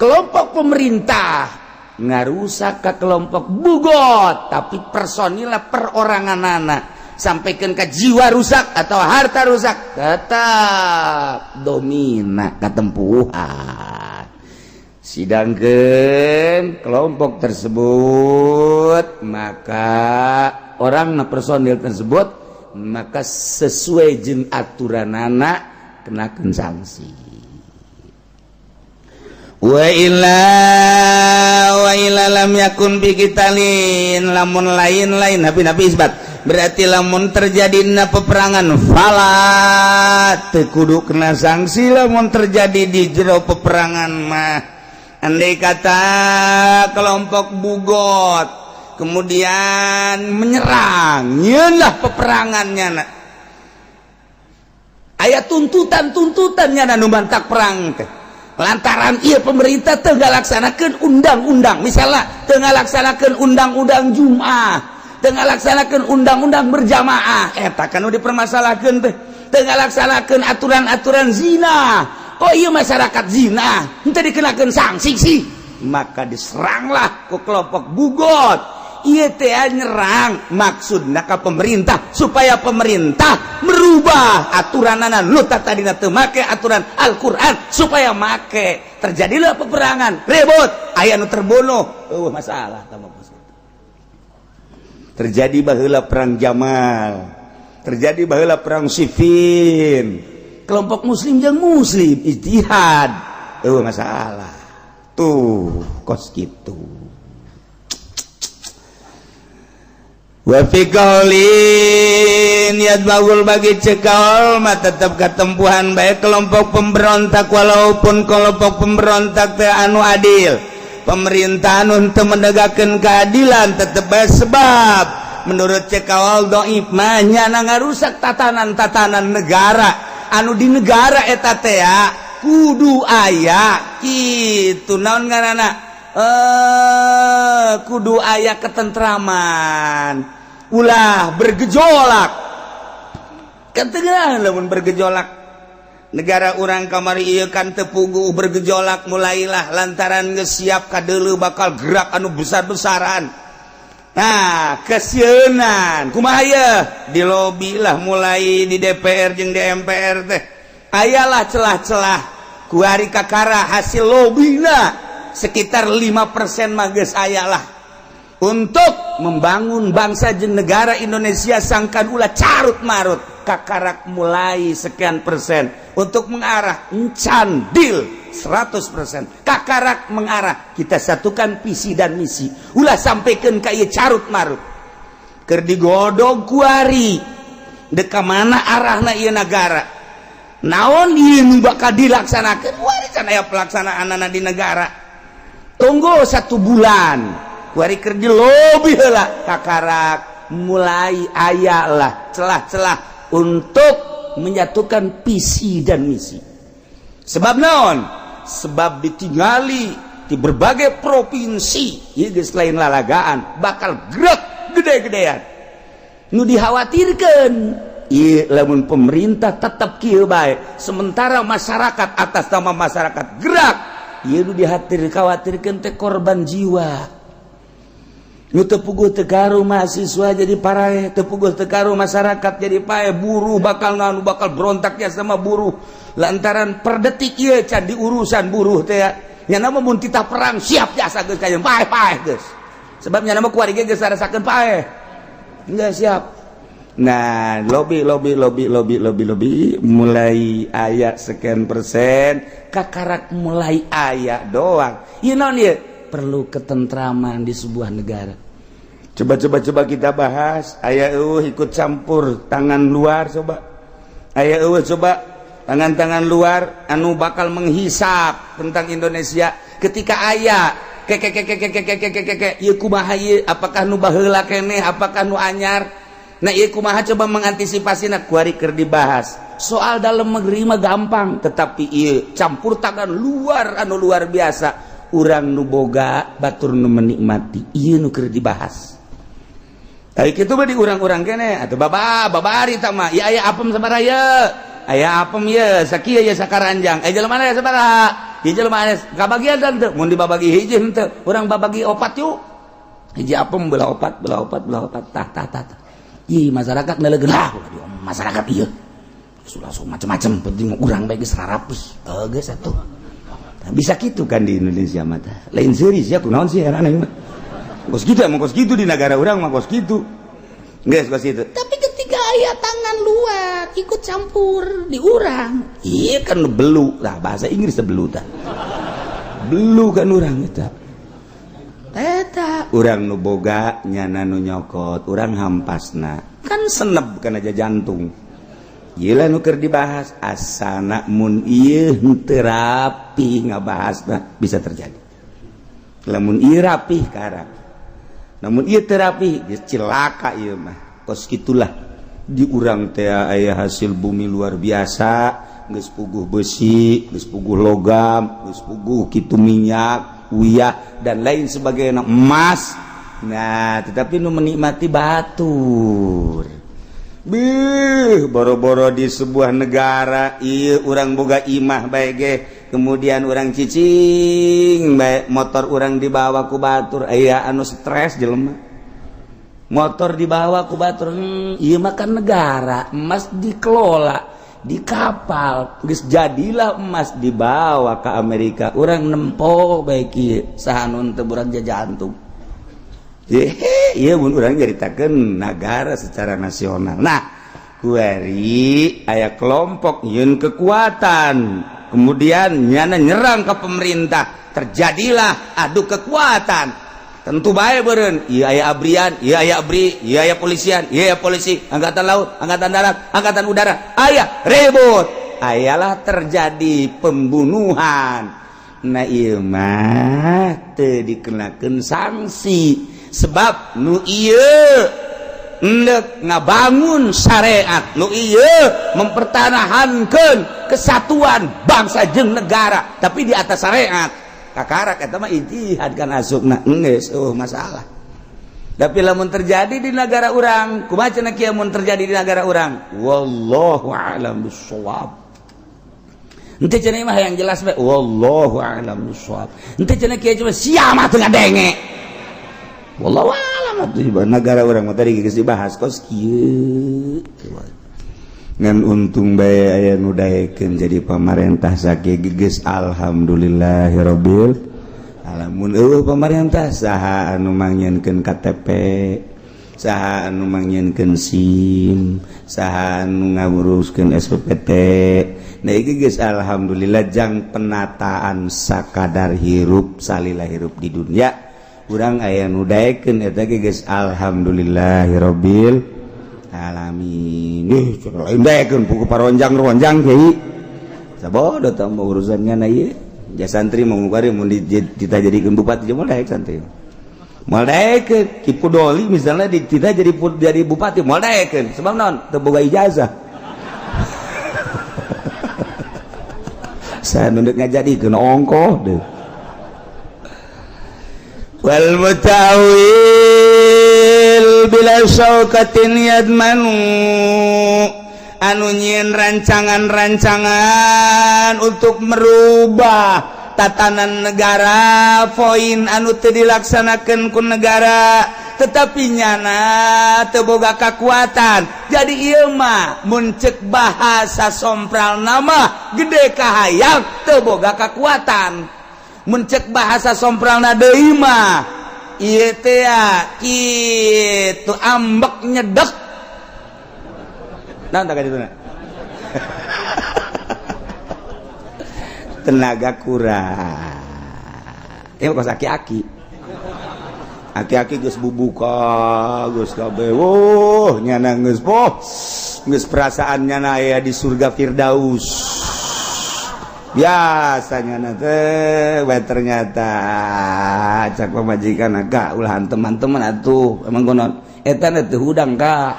S4: kelompok pemerintah, ngarusak ke kelompok bugot, tapi personilnya perorangan anak sampaikan ke jiwa rusak atau harta rusak, tetap domina ketempuhan. Sidangkan kelompok tersebut, maka orang personil tersebut maka sesuai jeung aturan anak kenakan sanksi. Wa illa, wa illa lam yakun fi qitalin, lamun lain-lain nabi nabi isbat, berarti lamun terjadi na peperangan, fala teu kudu kena sanksi lamun terjadi di jero peperangan mah. Andai kata kelompok bugot kemudian menyerang, nyeunlah peperangannya, nak aya tuntutan-tuntutannya nu mantak perang teh lantaran iya pemerintah teu ngalaksanakeun undang-undang, misalnya teu ngalaksanakeun undang-undang Jum'ah, teu ngalaksanakeun undang-undang berjamaah, eta kan nu dipermasalahkeun teh, teu ngalaksanakeun aturan-aturan zina. Oh iya, masyarakat zina henteu dikenakeun sanksi sih, maka diseranglah ke kelompok bugot. Iya teh nyerang maksudna ka pemerintah supaya pemerintah merubah aturanana nu tadina teu make aturan Al-Qur'an supaya make. Terjadilah peperangan, ribut, aya nu terbunuh, eueuh masalah. Tah, terjadi baheula perang Jamal, terjadi baheula perang Siffin, kelompok muslim jeung muslim ijtihad, eueuh masalah. Tuh, kos kitu. Wa fi qaulin yatba'ul bagi cekal mah tetap ketempuhan baik kelompok pemberontak, walaupun kelompok pemberontak teh anu adil, pemerintahan untuk menegakkan keadilan tetap baik, sebab menurut cekawal doib mah nyana ngarusak tatanan-tatanan negara anu di negara eta teh kudu aya kitu, naon ngaranna, eh, kudu aya ketentraman, ulah bergejolak kan tengah. Lamun bergejolak Negara urang kamari ieu kan teu puguh bergejolak, mulailah lantaran geus siap kadeuleu bakal gerak anu besar-besaran. Nah, kesieunan kumaha ye di lobi lah, mulai di DPR jeung di MPR teh ayalah celah-celah. Kuari kakara hasil lobina sekitar 5% mah geus aya lah untuk membangun bangsa jeung negara Indonesia sangkan ulah carut marut. Kakarak mulai sekian persen untuk mengarah encan deal 100%. Kakarak mengarah kita satukan visi dan misi, ulah sampaikan ka ieu carut marut. Keur digodog kuari, deka mana arahna ieu negara, naon ieu nu bakal dilaksanakeun. Kuari can aya pelaksanaanana di negara. Tunggu satu bulan, kuari keur di lobi heula, kakarak mulai aya lah celah-celah untuk menyatukan visi dan misi. Sebab naon? Sebab ditinggali di berbagai provinsi ieu geus lain lalagaan, bakal gerak gede-gedean. Nu dikhawatirkan ieu, lamun pemerintah tetap kieu bae, sementara masyarakat atas nama masyarakat gerak, ieu nu dihatir khawatirkeun teh korban jiwa. Nu teu puguh teu karu mahasiswa jadi paraeh, teu puguh teu karu masyarakat jadi paeh, buruh bakal nganu, bakal berontak ya sama buruh lantaran per detik ieu can diurusan buruh teh nya. Nama mun titah perang siap jasa geus kayak paeh paeh geus, sebab nya nama kuari ge geus rasakeun paeh enggak siap. Nah, lobby lobby lobby lobby lobby lobby mulai aya sekian persen, kakarak mulai aya doang. Ieu naon ieu? Perlu ketentraman di sebuah negara. Coba coba coba kita bahas, aya ikut campur tangan luar. Coba aya coba tangan-tangan luar anu bakal menghisap tentang Indonesia ketika aya ke ke ke ke ke ke ke ke ke ieu kumaha ieu, apakah nu baheula keneh, apakah nu anyar? Nah, ieu kumaha coba mengantisipasi? Nah, kuari keur dibahas soal dalam negeri mah gampang, tetapi ieu campur tangan luar anu luar biasa, urang nu boga, batur nu menikmati, ieu nu keur dibahas. Tapi kitu mah di urang-urang kene atuh baba babari tah mah. Ieu aya apem sabaraha ye? Aya apem ye sakieu ye, sakaranjang. Eh, jelema aya sabaraha? Ieu jelema aya kabagian teu? Mun dibabagi hiji henteu, urang babagi opat yuk. Hiji apem belah opat, belah opat, belah opat, tah tah tah tah. Ih, masyarakat nelegeun lah, masyarakat ieu langsung macam-macam, penting urang bae geus rarapih. Oh, geus atuh. Nah, bisa gitu kan di Indonesia mah. Lain serius ya, kunaon sih heran mah. Kos gitu emang kos gitu di negara urang mah kos gitu. Geus kos gitu.
S3: Tapi ketika aya tangan luar ikut campur di urang.
S4: Iya kan belu lah, bahasa Inggris belu tah. Belu kan urang eta.
S3: Eta.
S4: Urang nu boga, nyana nu nyokot, urang hampasna. Kan seneb kan aja jantung. Gila nu keur dibahas asana mun ieu henteu rapi ngabahasna bisa terjadi. Lamun ieu rapih karak. Namun ieu teu rapi geus cilaka ieu mah. Kos kitulah di urang teh aya hasil bumi luar biasa, geus puguh besi, geus puguh logam, geus puguh kitu minyak, uyah dan lain sebagainya, emas. Nah, tetapi nu menikmati batur. Bih, boro-boro di sebuah negara iya urang boga imah bae ge, kemudian urang cicing bae, motor urang dibawa ku batur, aya anu stres jelema. Motor dibawa ku batur, ieu mah kan negara, emas dikelola di kapal, geus jadilah emas dibawa ke Amerika, urang nempo bae kieu, saha nu teu burak jantung? Iya, mun urang nyaritakeun negara secara nasional. Nah, kuari aya kelompok yeun kekuatan, kemudian nyana nyerang ke pemerintah, terjadilah adu kekuatan. Tentu bae beureun, ieu aya abrian, ieu aya abri, ieu aya polisian, ieu aya polisi, angkatan laut, angkatan darat, angkatan udara, aya ribut, ayalah terjadi pembunuhan. Nah, ieu mah teu dikenakeun sanksi, sebab nu ieu endek ngabangun syariat, nu ieu mempertahankan kesatuan bangsa jeung negara tapi di atas syariat. Kakarak eta mah ijtihad kan asupna, geus oh masalah. Tapi lamun terjadi di negara urang kumaha cenah kieu? Mun terjadi di negara urang, wallahu a'lam bissawab. Henteu cenah mah yang jelas bae wallahu a'lam bissawab. Henteu cenah kieu cuma sia mah teu ngadenge. Wallahu a'lam atuh negara urang mah tadi geus dibahas kos kieu. Ngan untung bae aya nu daekeun jadi pamarentah sakieu geus alhamdulillahirabbil alamin. Eueuh pamarentah saha anu mangnyieunkeun KTP, saha anu mangnyieunkeun SIM, saha anu nguruskeun SPPT. Nah iki geus alhamdulillah jang penataan sakadar hirup salila hirup di dunia urang aya nu daekeun eta ge geus alhamdulillahirabbil alamin. Ih lain daekeun puku paronjang-ronjang kiai sabodo tah urusan ngana ieu. Ja santri mau bari mun kita jadikeun bupati moal daek santri. Moal daekeun Ki Pudoli misalnya kita jadi bupati moal daekeun sebab naon teu boga ijazah. Saya nunduk ngajadikeun ongkoh deh.
S1: Wal mutawil bila syaukatin yadmanu anu nyieun rancangan-rancangan untuk merubah tatanan negara poin anu teu dilaksanakeun ku negara tetapi nyana teu boga kakuatan. Jadi ieu mah mun ceuk bahasa sompral nama gede kahayang teu boga kakuatan. Mun ceuk bahasa sompralna deui mah ieu teh kitu ambek nyedek.
S4: Naon tah ka dituna? Tenaga kurang. Ya kos aki-aki. Aki-aki geus bubuka, geus kabeh. Wuh, nyana geus poh. Geus perasaan nyana aya di surga Firdaus. Biasa nyana teh, bae ternyata cak pamajikan agak ulahan teman-teman atuh. Emang konon eta teh hudang ka.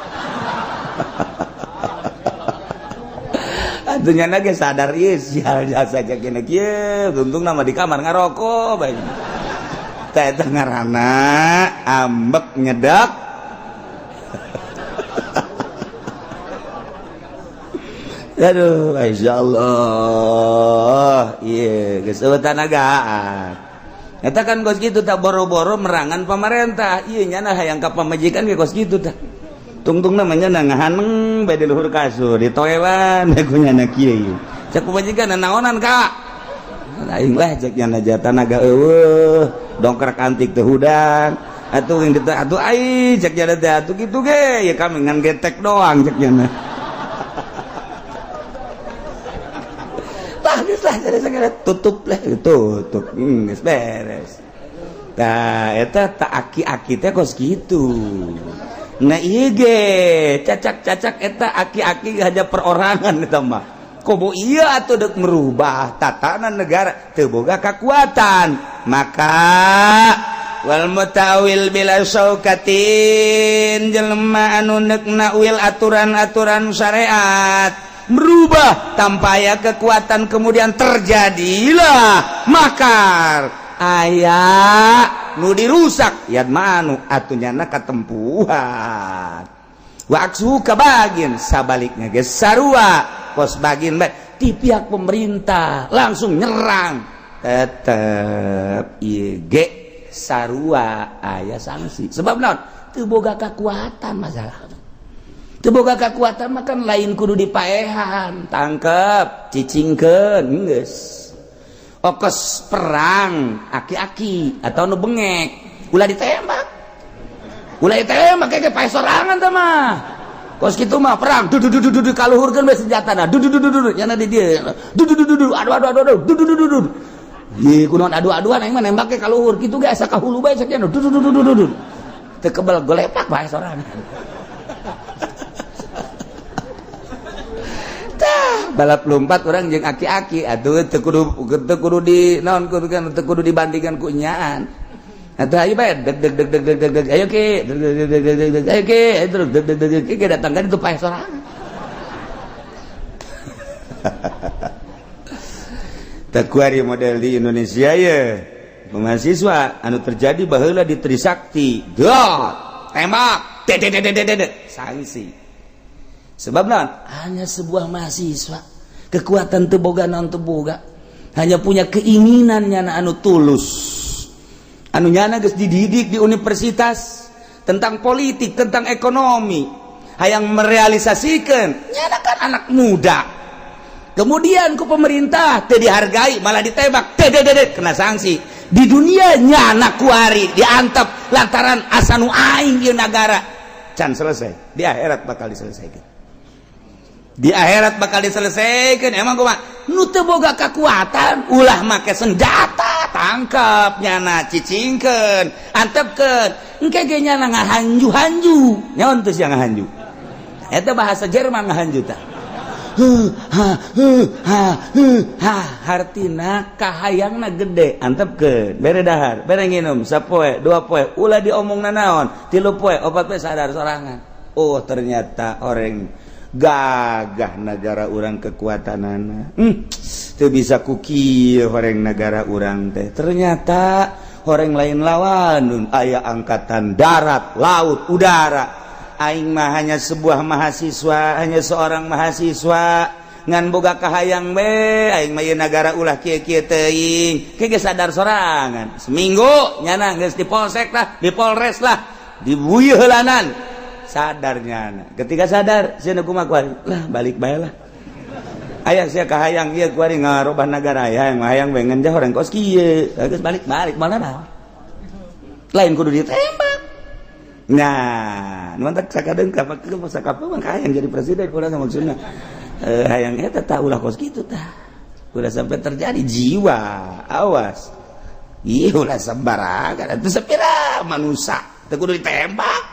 S4: Atuh nyana ge sadar ieu sial jasa kena kieu, untung nama di kamar ngarokok bae. Teh eta ngaranna ambek nyedak. Aduh, masyaallah. Ieu geus eueuh tanagaan. Eta kan kos kitu tah boro-boro merangan pamarentah. Ieu nyana hayang ka pamajikan ge kos kitu tah. Tungtung namanya ngahaneng bae di luhur kasur ditoewan ku nyana kieu. Cek pamajikan naonan ka? Aing lah cek nyana jatah naga eueuh, dongkrak antik teu hudang. Atuh yang diteh atuh ai cek nyana teh atuh kitu ge, ya kami ngan getek doang cek nyana. Tah geus lah jadi segala tutup lah tutup geus beres. Tah eta tak aki-aki teh kos kitu. Nah ieu ge cacak-cacak eta aki-aki hanya perorangan eta mah. Komo ieu atuh deuk merubah tatanan negara teu boga kakuatan.
S1: Maka wal mutawil bila syaukatin jelema anu neuk nakwil aturan-aturan syariat merubah tanpa aya kekuatan kemudian terjadilah makar aya nu dirusak yadmanu atuh nyana katempuhan wa aksu kabagin sabaliknya geus sarua kos bagin bae di pihak pemerintah langsung nyerang tetep ieu ge sarua aya sanksi sebab naon teu boga kakuatan masalah teu boga kakuatan mah kan lain kudu dipaehan tangkep cicingkeun geus okos perang aki-aki atau nu bengek ulah ditembak kayak pae sorangan teh mah kos kitu mah perang du du du du kaluhurkeun we senjatana du du du du nyana di dieu du du du du aduh aduh aduh du du du du du ye kunaon adu-aduan aing mah nembak ke kaluhur kitu ge asa ka hulu bae sakieu du du du du du teu kebel golepak bae sorangan.
S4: Balap lompat orang jeung aki-aki atuh teu kudu di naon kudu kan teu kudu dibandingkan ku nyaan. Atuh ayo bae deg deg deg deg deg deg ayo ke deg deg deg deg deg ayo ke terus deg deg deg deg datang kan itu pae sorangan.
S1: Teu model di Indonesia ye. Mahasiswa anu terjadi baheula di Trisakti. Dot, tembak, ded sanksi.
S4: Sebab naon? Hanya sebuah mahasiswa.
S1: Kekuatan teu boga naon, teu boga, hanya punya keinginan nyana anu tulus, anu nyana geus dididik di universitas tentang politik, tentang ekonomi, hayang merealisasikan. Nyana kan anak muda. Kemudian ku pemerintah teu dihargai, malah ditembak, teu kena sanksi di dunia. Nyana kuari diantep lantaran asa nu aing ieu nagara can selesai. Di akhirat bakal diselesaikan, di akhirat bakal diselesaikan. Emang kumaha nu teu boga kekuatan ulah make senjata, tangkap nyana, cicingkeun, antepkeun. Engke ge nyana ngahanju-hanju nyaon teu sia ngahanju. Eta bahasa Jerman ngahanju tah, ha ha ha, hartina kahayangna gede. Antepkeun, bere dahar, bere nginum, sapoe dua poe ulah diomong nanaon, 3 poe 4 poe sadar sorangan. Oh, ternyata orang gagah negara urang kekuatanana, teu bisa kuki orang negara urang teh. Ternyata orang lain lawan, aya angkatan darat, laut, udara. Aing mah hanya sebuah mahasiswa, hanya seorang mahasiswa ngan boga kahayang be aing mah ieu nagara ulah kieu-kieu teuing. Ke sadar sorangan, seminggu nyana geus di polsek lah, di polres lah, dibuyeuh heulanan. Sadar nyana. Ketika sadar sia kumaha kuari lah, balik bae lah. Aya sia kahayang ieu kuari ngarobah nagara, hayang hayang bengen jah orang kos kieu geus balik balik mana naon lain kudu ditembak. Nah, nu mantak sakadeng ka sakapa mah hayang jadi presiden urang maksudna, hayang eta tah, ulah kos kitu tah, ulah sampai terjadi jiwa. Awas, iya, ulah sembarangan atuh. Sepira manusia teu kudu ditembak,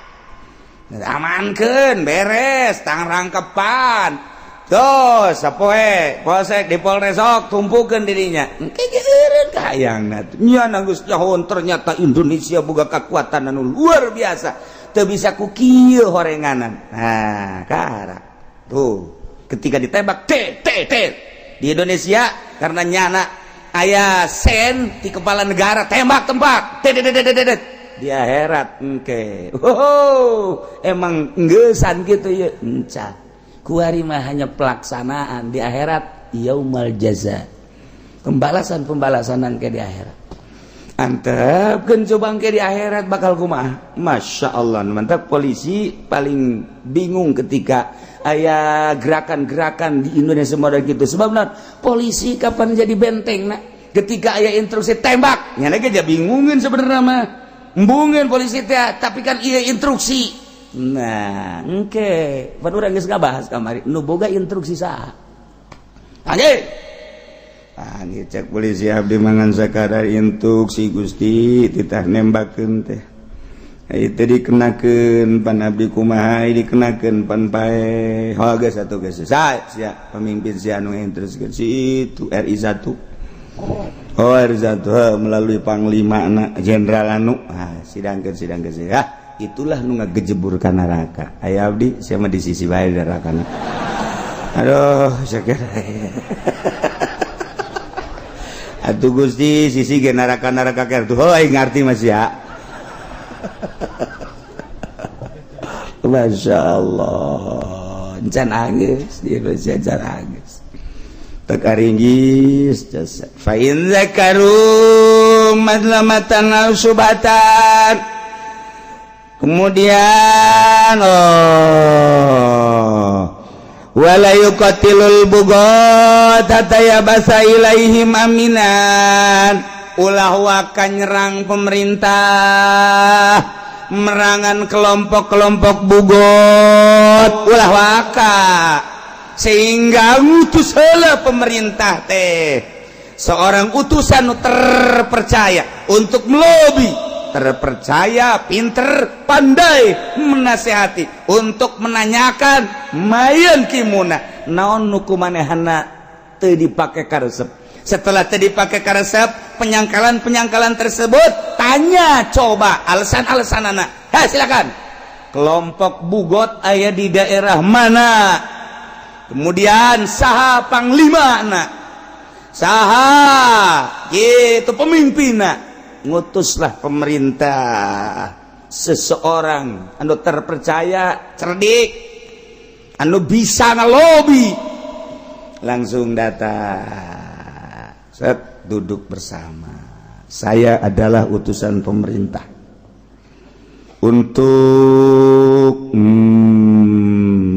S1: amankeun, beres tang rangkepan. Tuh, sapoe polsek di Polres sok tumpukeun dirinya. Engke ge eureun kahayangna. Nya geus nyahoan ternyata Indonesia boga kekuatan anu luar biasa. Teu bisa ku kieu horenganan. Nah, kara. Tuh, ketika ditembak T T T di Indonesia karena nyana aya sen di kepala negara, tembak tempat T T T T T T di akhirat engke. Oh, emang enggesan gitu ya. Enca. Kuari mah hanya pelaksanaan. Di akhirat yaumal jaza. Pembalasan pembalasanan ke di akhirat. Antepkeun coba ke di akhirat bakal kumaha. Masya Allah, mantap. Polisi paling bingung ketika aya gerakan-gerakan di Indonesia model gitu. Sebab non, polisi kapan jadi benteng nak? Ketika aya instruksi tembak, nyana ge bingungin sebenarnya mah. Embungin polisi teh, tapi kan iya instruksi. Nah, engke pan urang geus ngabahas kamari, nu boga instruksi saha? Anjing. Anjing, cek polisi, abdi mangan sakadar instruksi Gusti, titah nembakeun teh. Itu dikenakeun pan abdi kumaha, dikenakeun pan pae. Oh, geus atuh, geus. Sia pemimpin sia anu instruksikeun si itu RI 1. Oh, RI 1 melalui panglima na jenderal anu, ah, sidangkeun sidangkeun. Ah, itulah nu ngagejebur ka neraka. Aya abdi sia mah di sisi bae neraka. Aduh, sakira. Atuh Gusti, sisi ge neraka-neraka ker tuh. Oh, aing ngarti mas ya. Masya Allah, can anggeus di Indonesia, can anggeus. Tek aringgis jasa. Fa in zakaru madlamatan aw subatan. Kemudian, oh, wala yuqatilul bugat hatta yabasa ilaihim aminan. Ulah waka nyerang pemerintah, merangan kelompok-kelompok bugot, ulah waka sehingga ngutus heula pemerintah teh seorang utusan nu terpercaya untuk melobi, terpercaya, pinter, pandai menasehati, untuk menanyakan mayan kimuna naon nu kumanehana teu dipake karesep. Setelah teu dipake karesep penyangkalan-penyangkalan tersebut, tanya coba alasan-alasan anak. Ha, silakan, kelompok bugot aya di daerah mana, kemudian saha panglima anak, saha gitu pemimpinna. Ngutuslah pemerintah seseorang anu terpercaya, cerdik, anu bisa ngelobi. Langsung datang, set, duduk bersama. Saya adalah utusan pemerintah untuk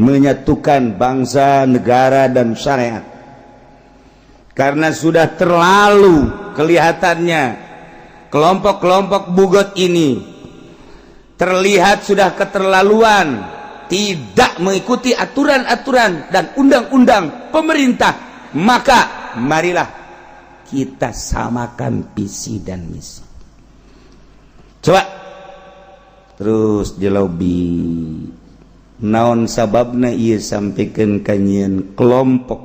S1: menyatukan bangsa, negara, dan syariat, karena sudah terlalu kelihatannya kelompok-kelompok bughot ini terlihat sudah keterlaluan, tidak mengikuti aturan-aturan dan undang-undang pemerintah. Maka marilah kita samakan visi dan misi. Coba terus di lobi, naon sababna ieu sampaikan ka nyieun kelompok,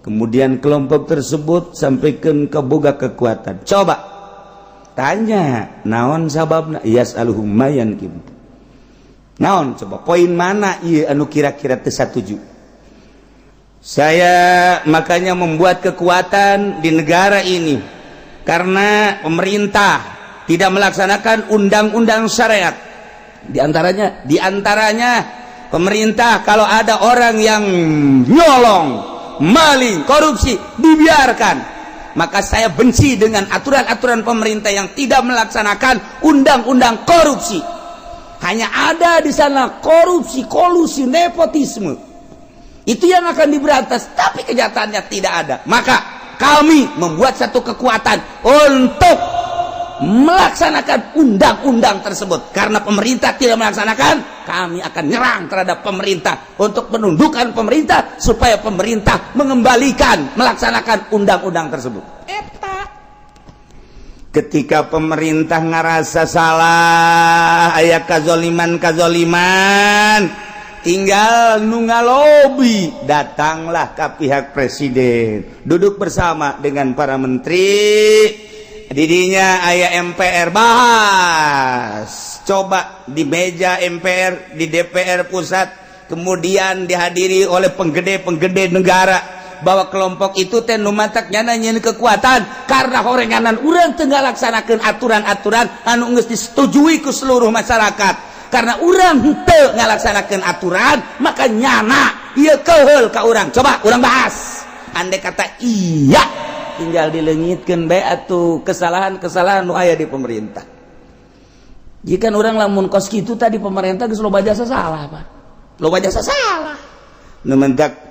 S1: kemudian kelompok tersebut sampaikan ke boga kekuatan? Coba tanya naon sababna. Yas'aluhum mayan kim naon, coba poin mana ieu anu kira-kira teu satuju. Saya makanya membuat kekuatan di negara ini karena pemerintah tidak melaksanakan undang-undang syariat. Diantaranya pemerintah kalau ada orang yang nyolong, maling, korupsi, dibiarkan. Maka saya benci dengan aturan-aturan pemerintah yang tidak melaksanakan undang-undang korupsi. Hanya ada di sana korupsi, kolusi, nepotisme. Itu yang akan diberantas, tapi kenyataannya tidak ada. Maka kami membuat satu kekuatan untuk melaksanakan undang-undang tersebut. Karena pemerintah tidak melaksanakan, kami akan nyerang terhadap pemerintah untuk menundukkan pemerintah supaya pemerintah mengembalikan, melaksanakan undang-undang tersebut. Eta. Ketika pemerintah ngerasa salah, aya kazoliman kazoliman, tinggal nu ngalobi datanglah ke pihak presiden, duduk bersama dengan para menteri. Didinya aya MPR, bahas coba di meja MPR, di DPR pusat, kemudian dihadiri oleh penggede-penggede negara, bahwa kelompok itu teh nu matak nyana nyieun kekuatan karena horenganan urang teu ngalaksanakeun aturan-aturan anu geus disetujui ku seluruh masyarakat. Karena urang henteu ngalaksanakeun aturan, maka nyana ieu keheul ka urang. Coba urang bahas. Andai kata iya, tinggal dileungitkeun bae atuh kesalahan-kesalahan nu aya di pemerintah. Jika orang lamun kos kitu tadi, pemerintah geus loba jasa salah, Pak, loba jasa salah. Nu mentak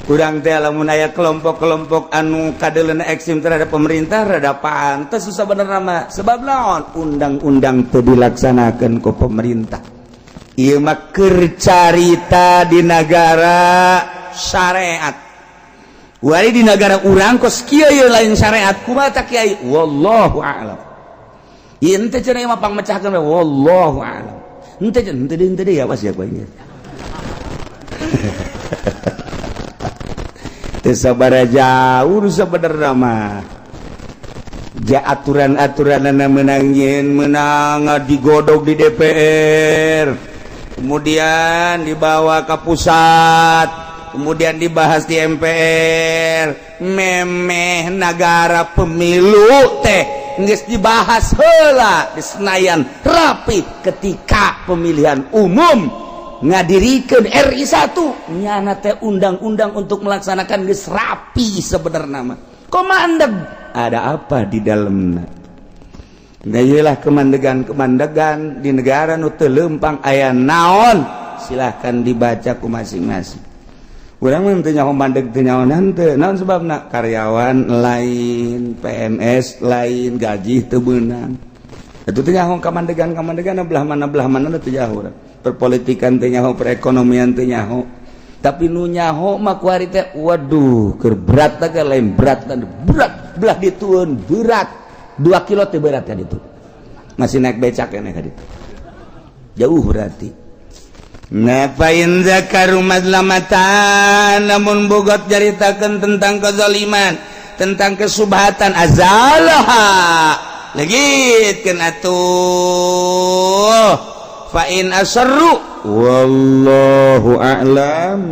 S1: kurang teh lamun aya kelompok-kelompok anu kadeuleuna ekstrim terhadap pemerintah, rada pantes susah bener nama. Sebab naon? Undang-undang teu dilaksanakeun ku pemerintah. Ieu mah keur carita di negara syariat. Wari di negara urang kos kieu, ieu lain syariat. Kumaha tak, Kiai? Wallahu a'lam. Ieu henteu cenah, mah pangmecahkeun. Wallahu a'lam. Henteu henteu henteu deui, awas ya ku aing. Teu sabaraha jauh sebenarnya mah. Ja aturan-aturan menang menang digodok di DPR, kemudian dibawa ke pusat, kemudian dibahas di MPR. Memeh negara pemilu teh geus dibahas heula di Senayan rapi. Ketika pemilihan umum ngadirikeun RI 1, nyana teh undang-undang untuk melaksanakan geus rapi. Sebenarnya mah kok mandeg, ada apa di dalamnya? Nah, iyalah kemandegan-kemandegan di negara nu teu leumpang aya naon, silahkan dibaca ku masing-masing. Urang mah teu nyaho mandeg, teu nyaho henteu. Naon sebabna? Karyawan lain, PNS lain, gaji teu beunang. Itu teu nyaho kamandegan-kamandegan belah mana, belah mana teu nyaho. Perpolitikan teu nyaho, perekonomian teu nyaho. Tapi nu nyaho mah kuari teh, waduh, keur berat teh, lain berat berat belah ditueun, berat 2 kilo teh, berat kan itu masih naik becak ya, naik itu jauh berarti. Nah, fa in dzakaru mazlamatan, namun bughot caritakeun tentang kezaliman, tentang kesubhatan, azalaha, legitkeun atuh. Fa in asarru, wallahu a'lam.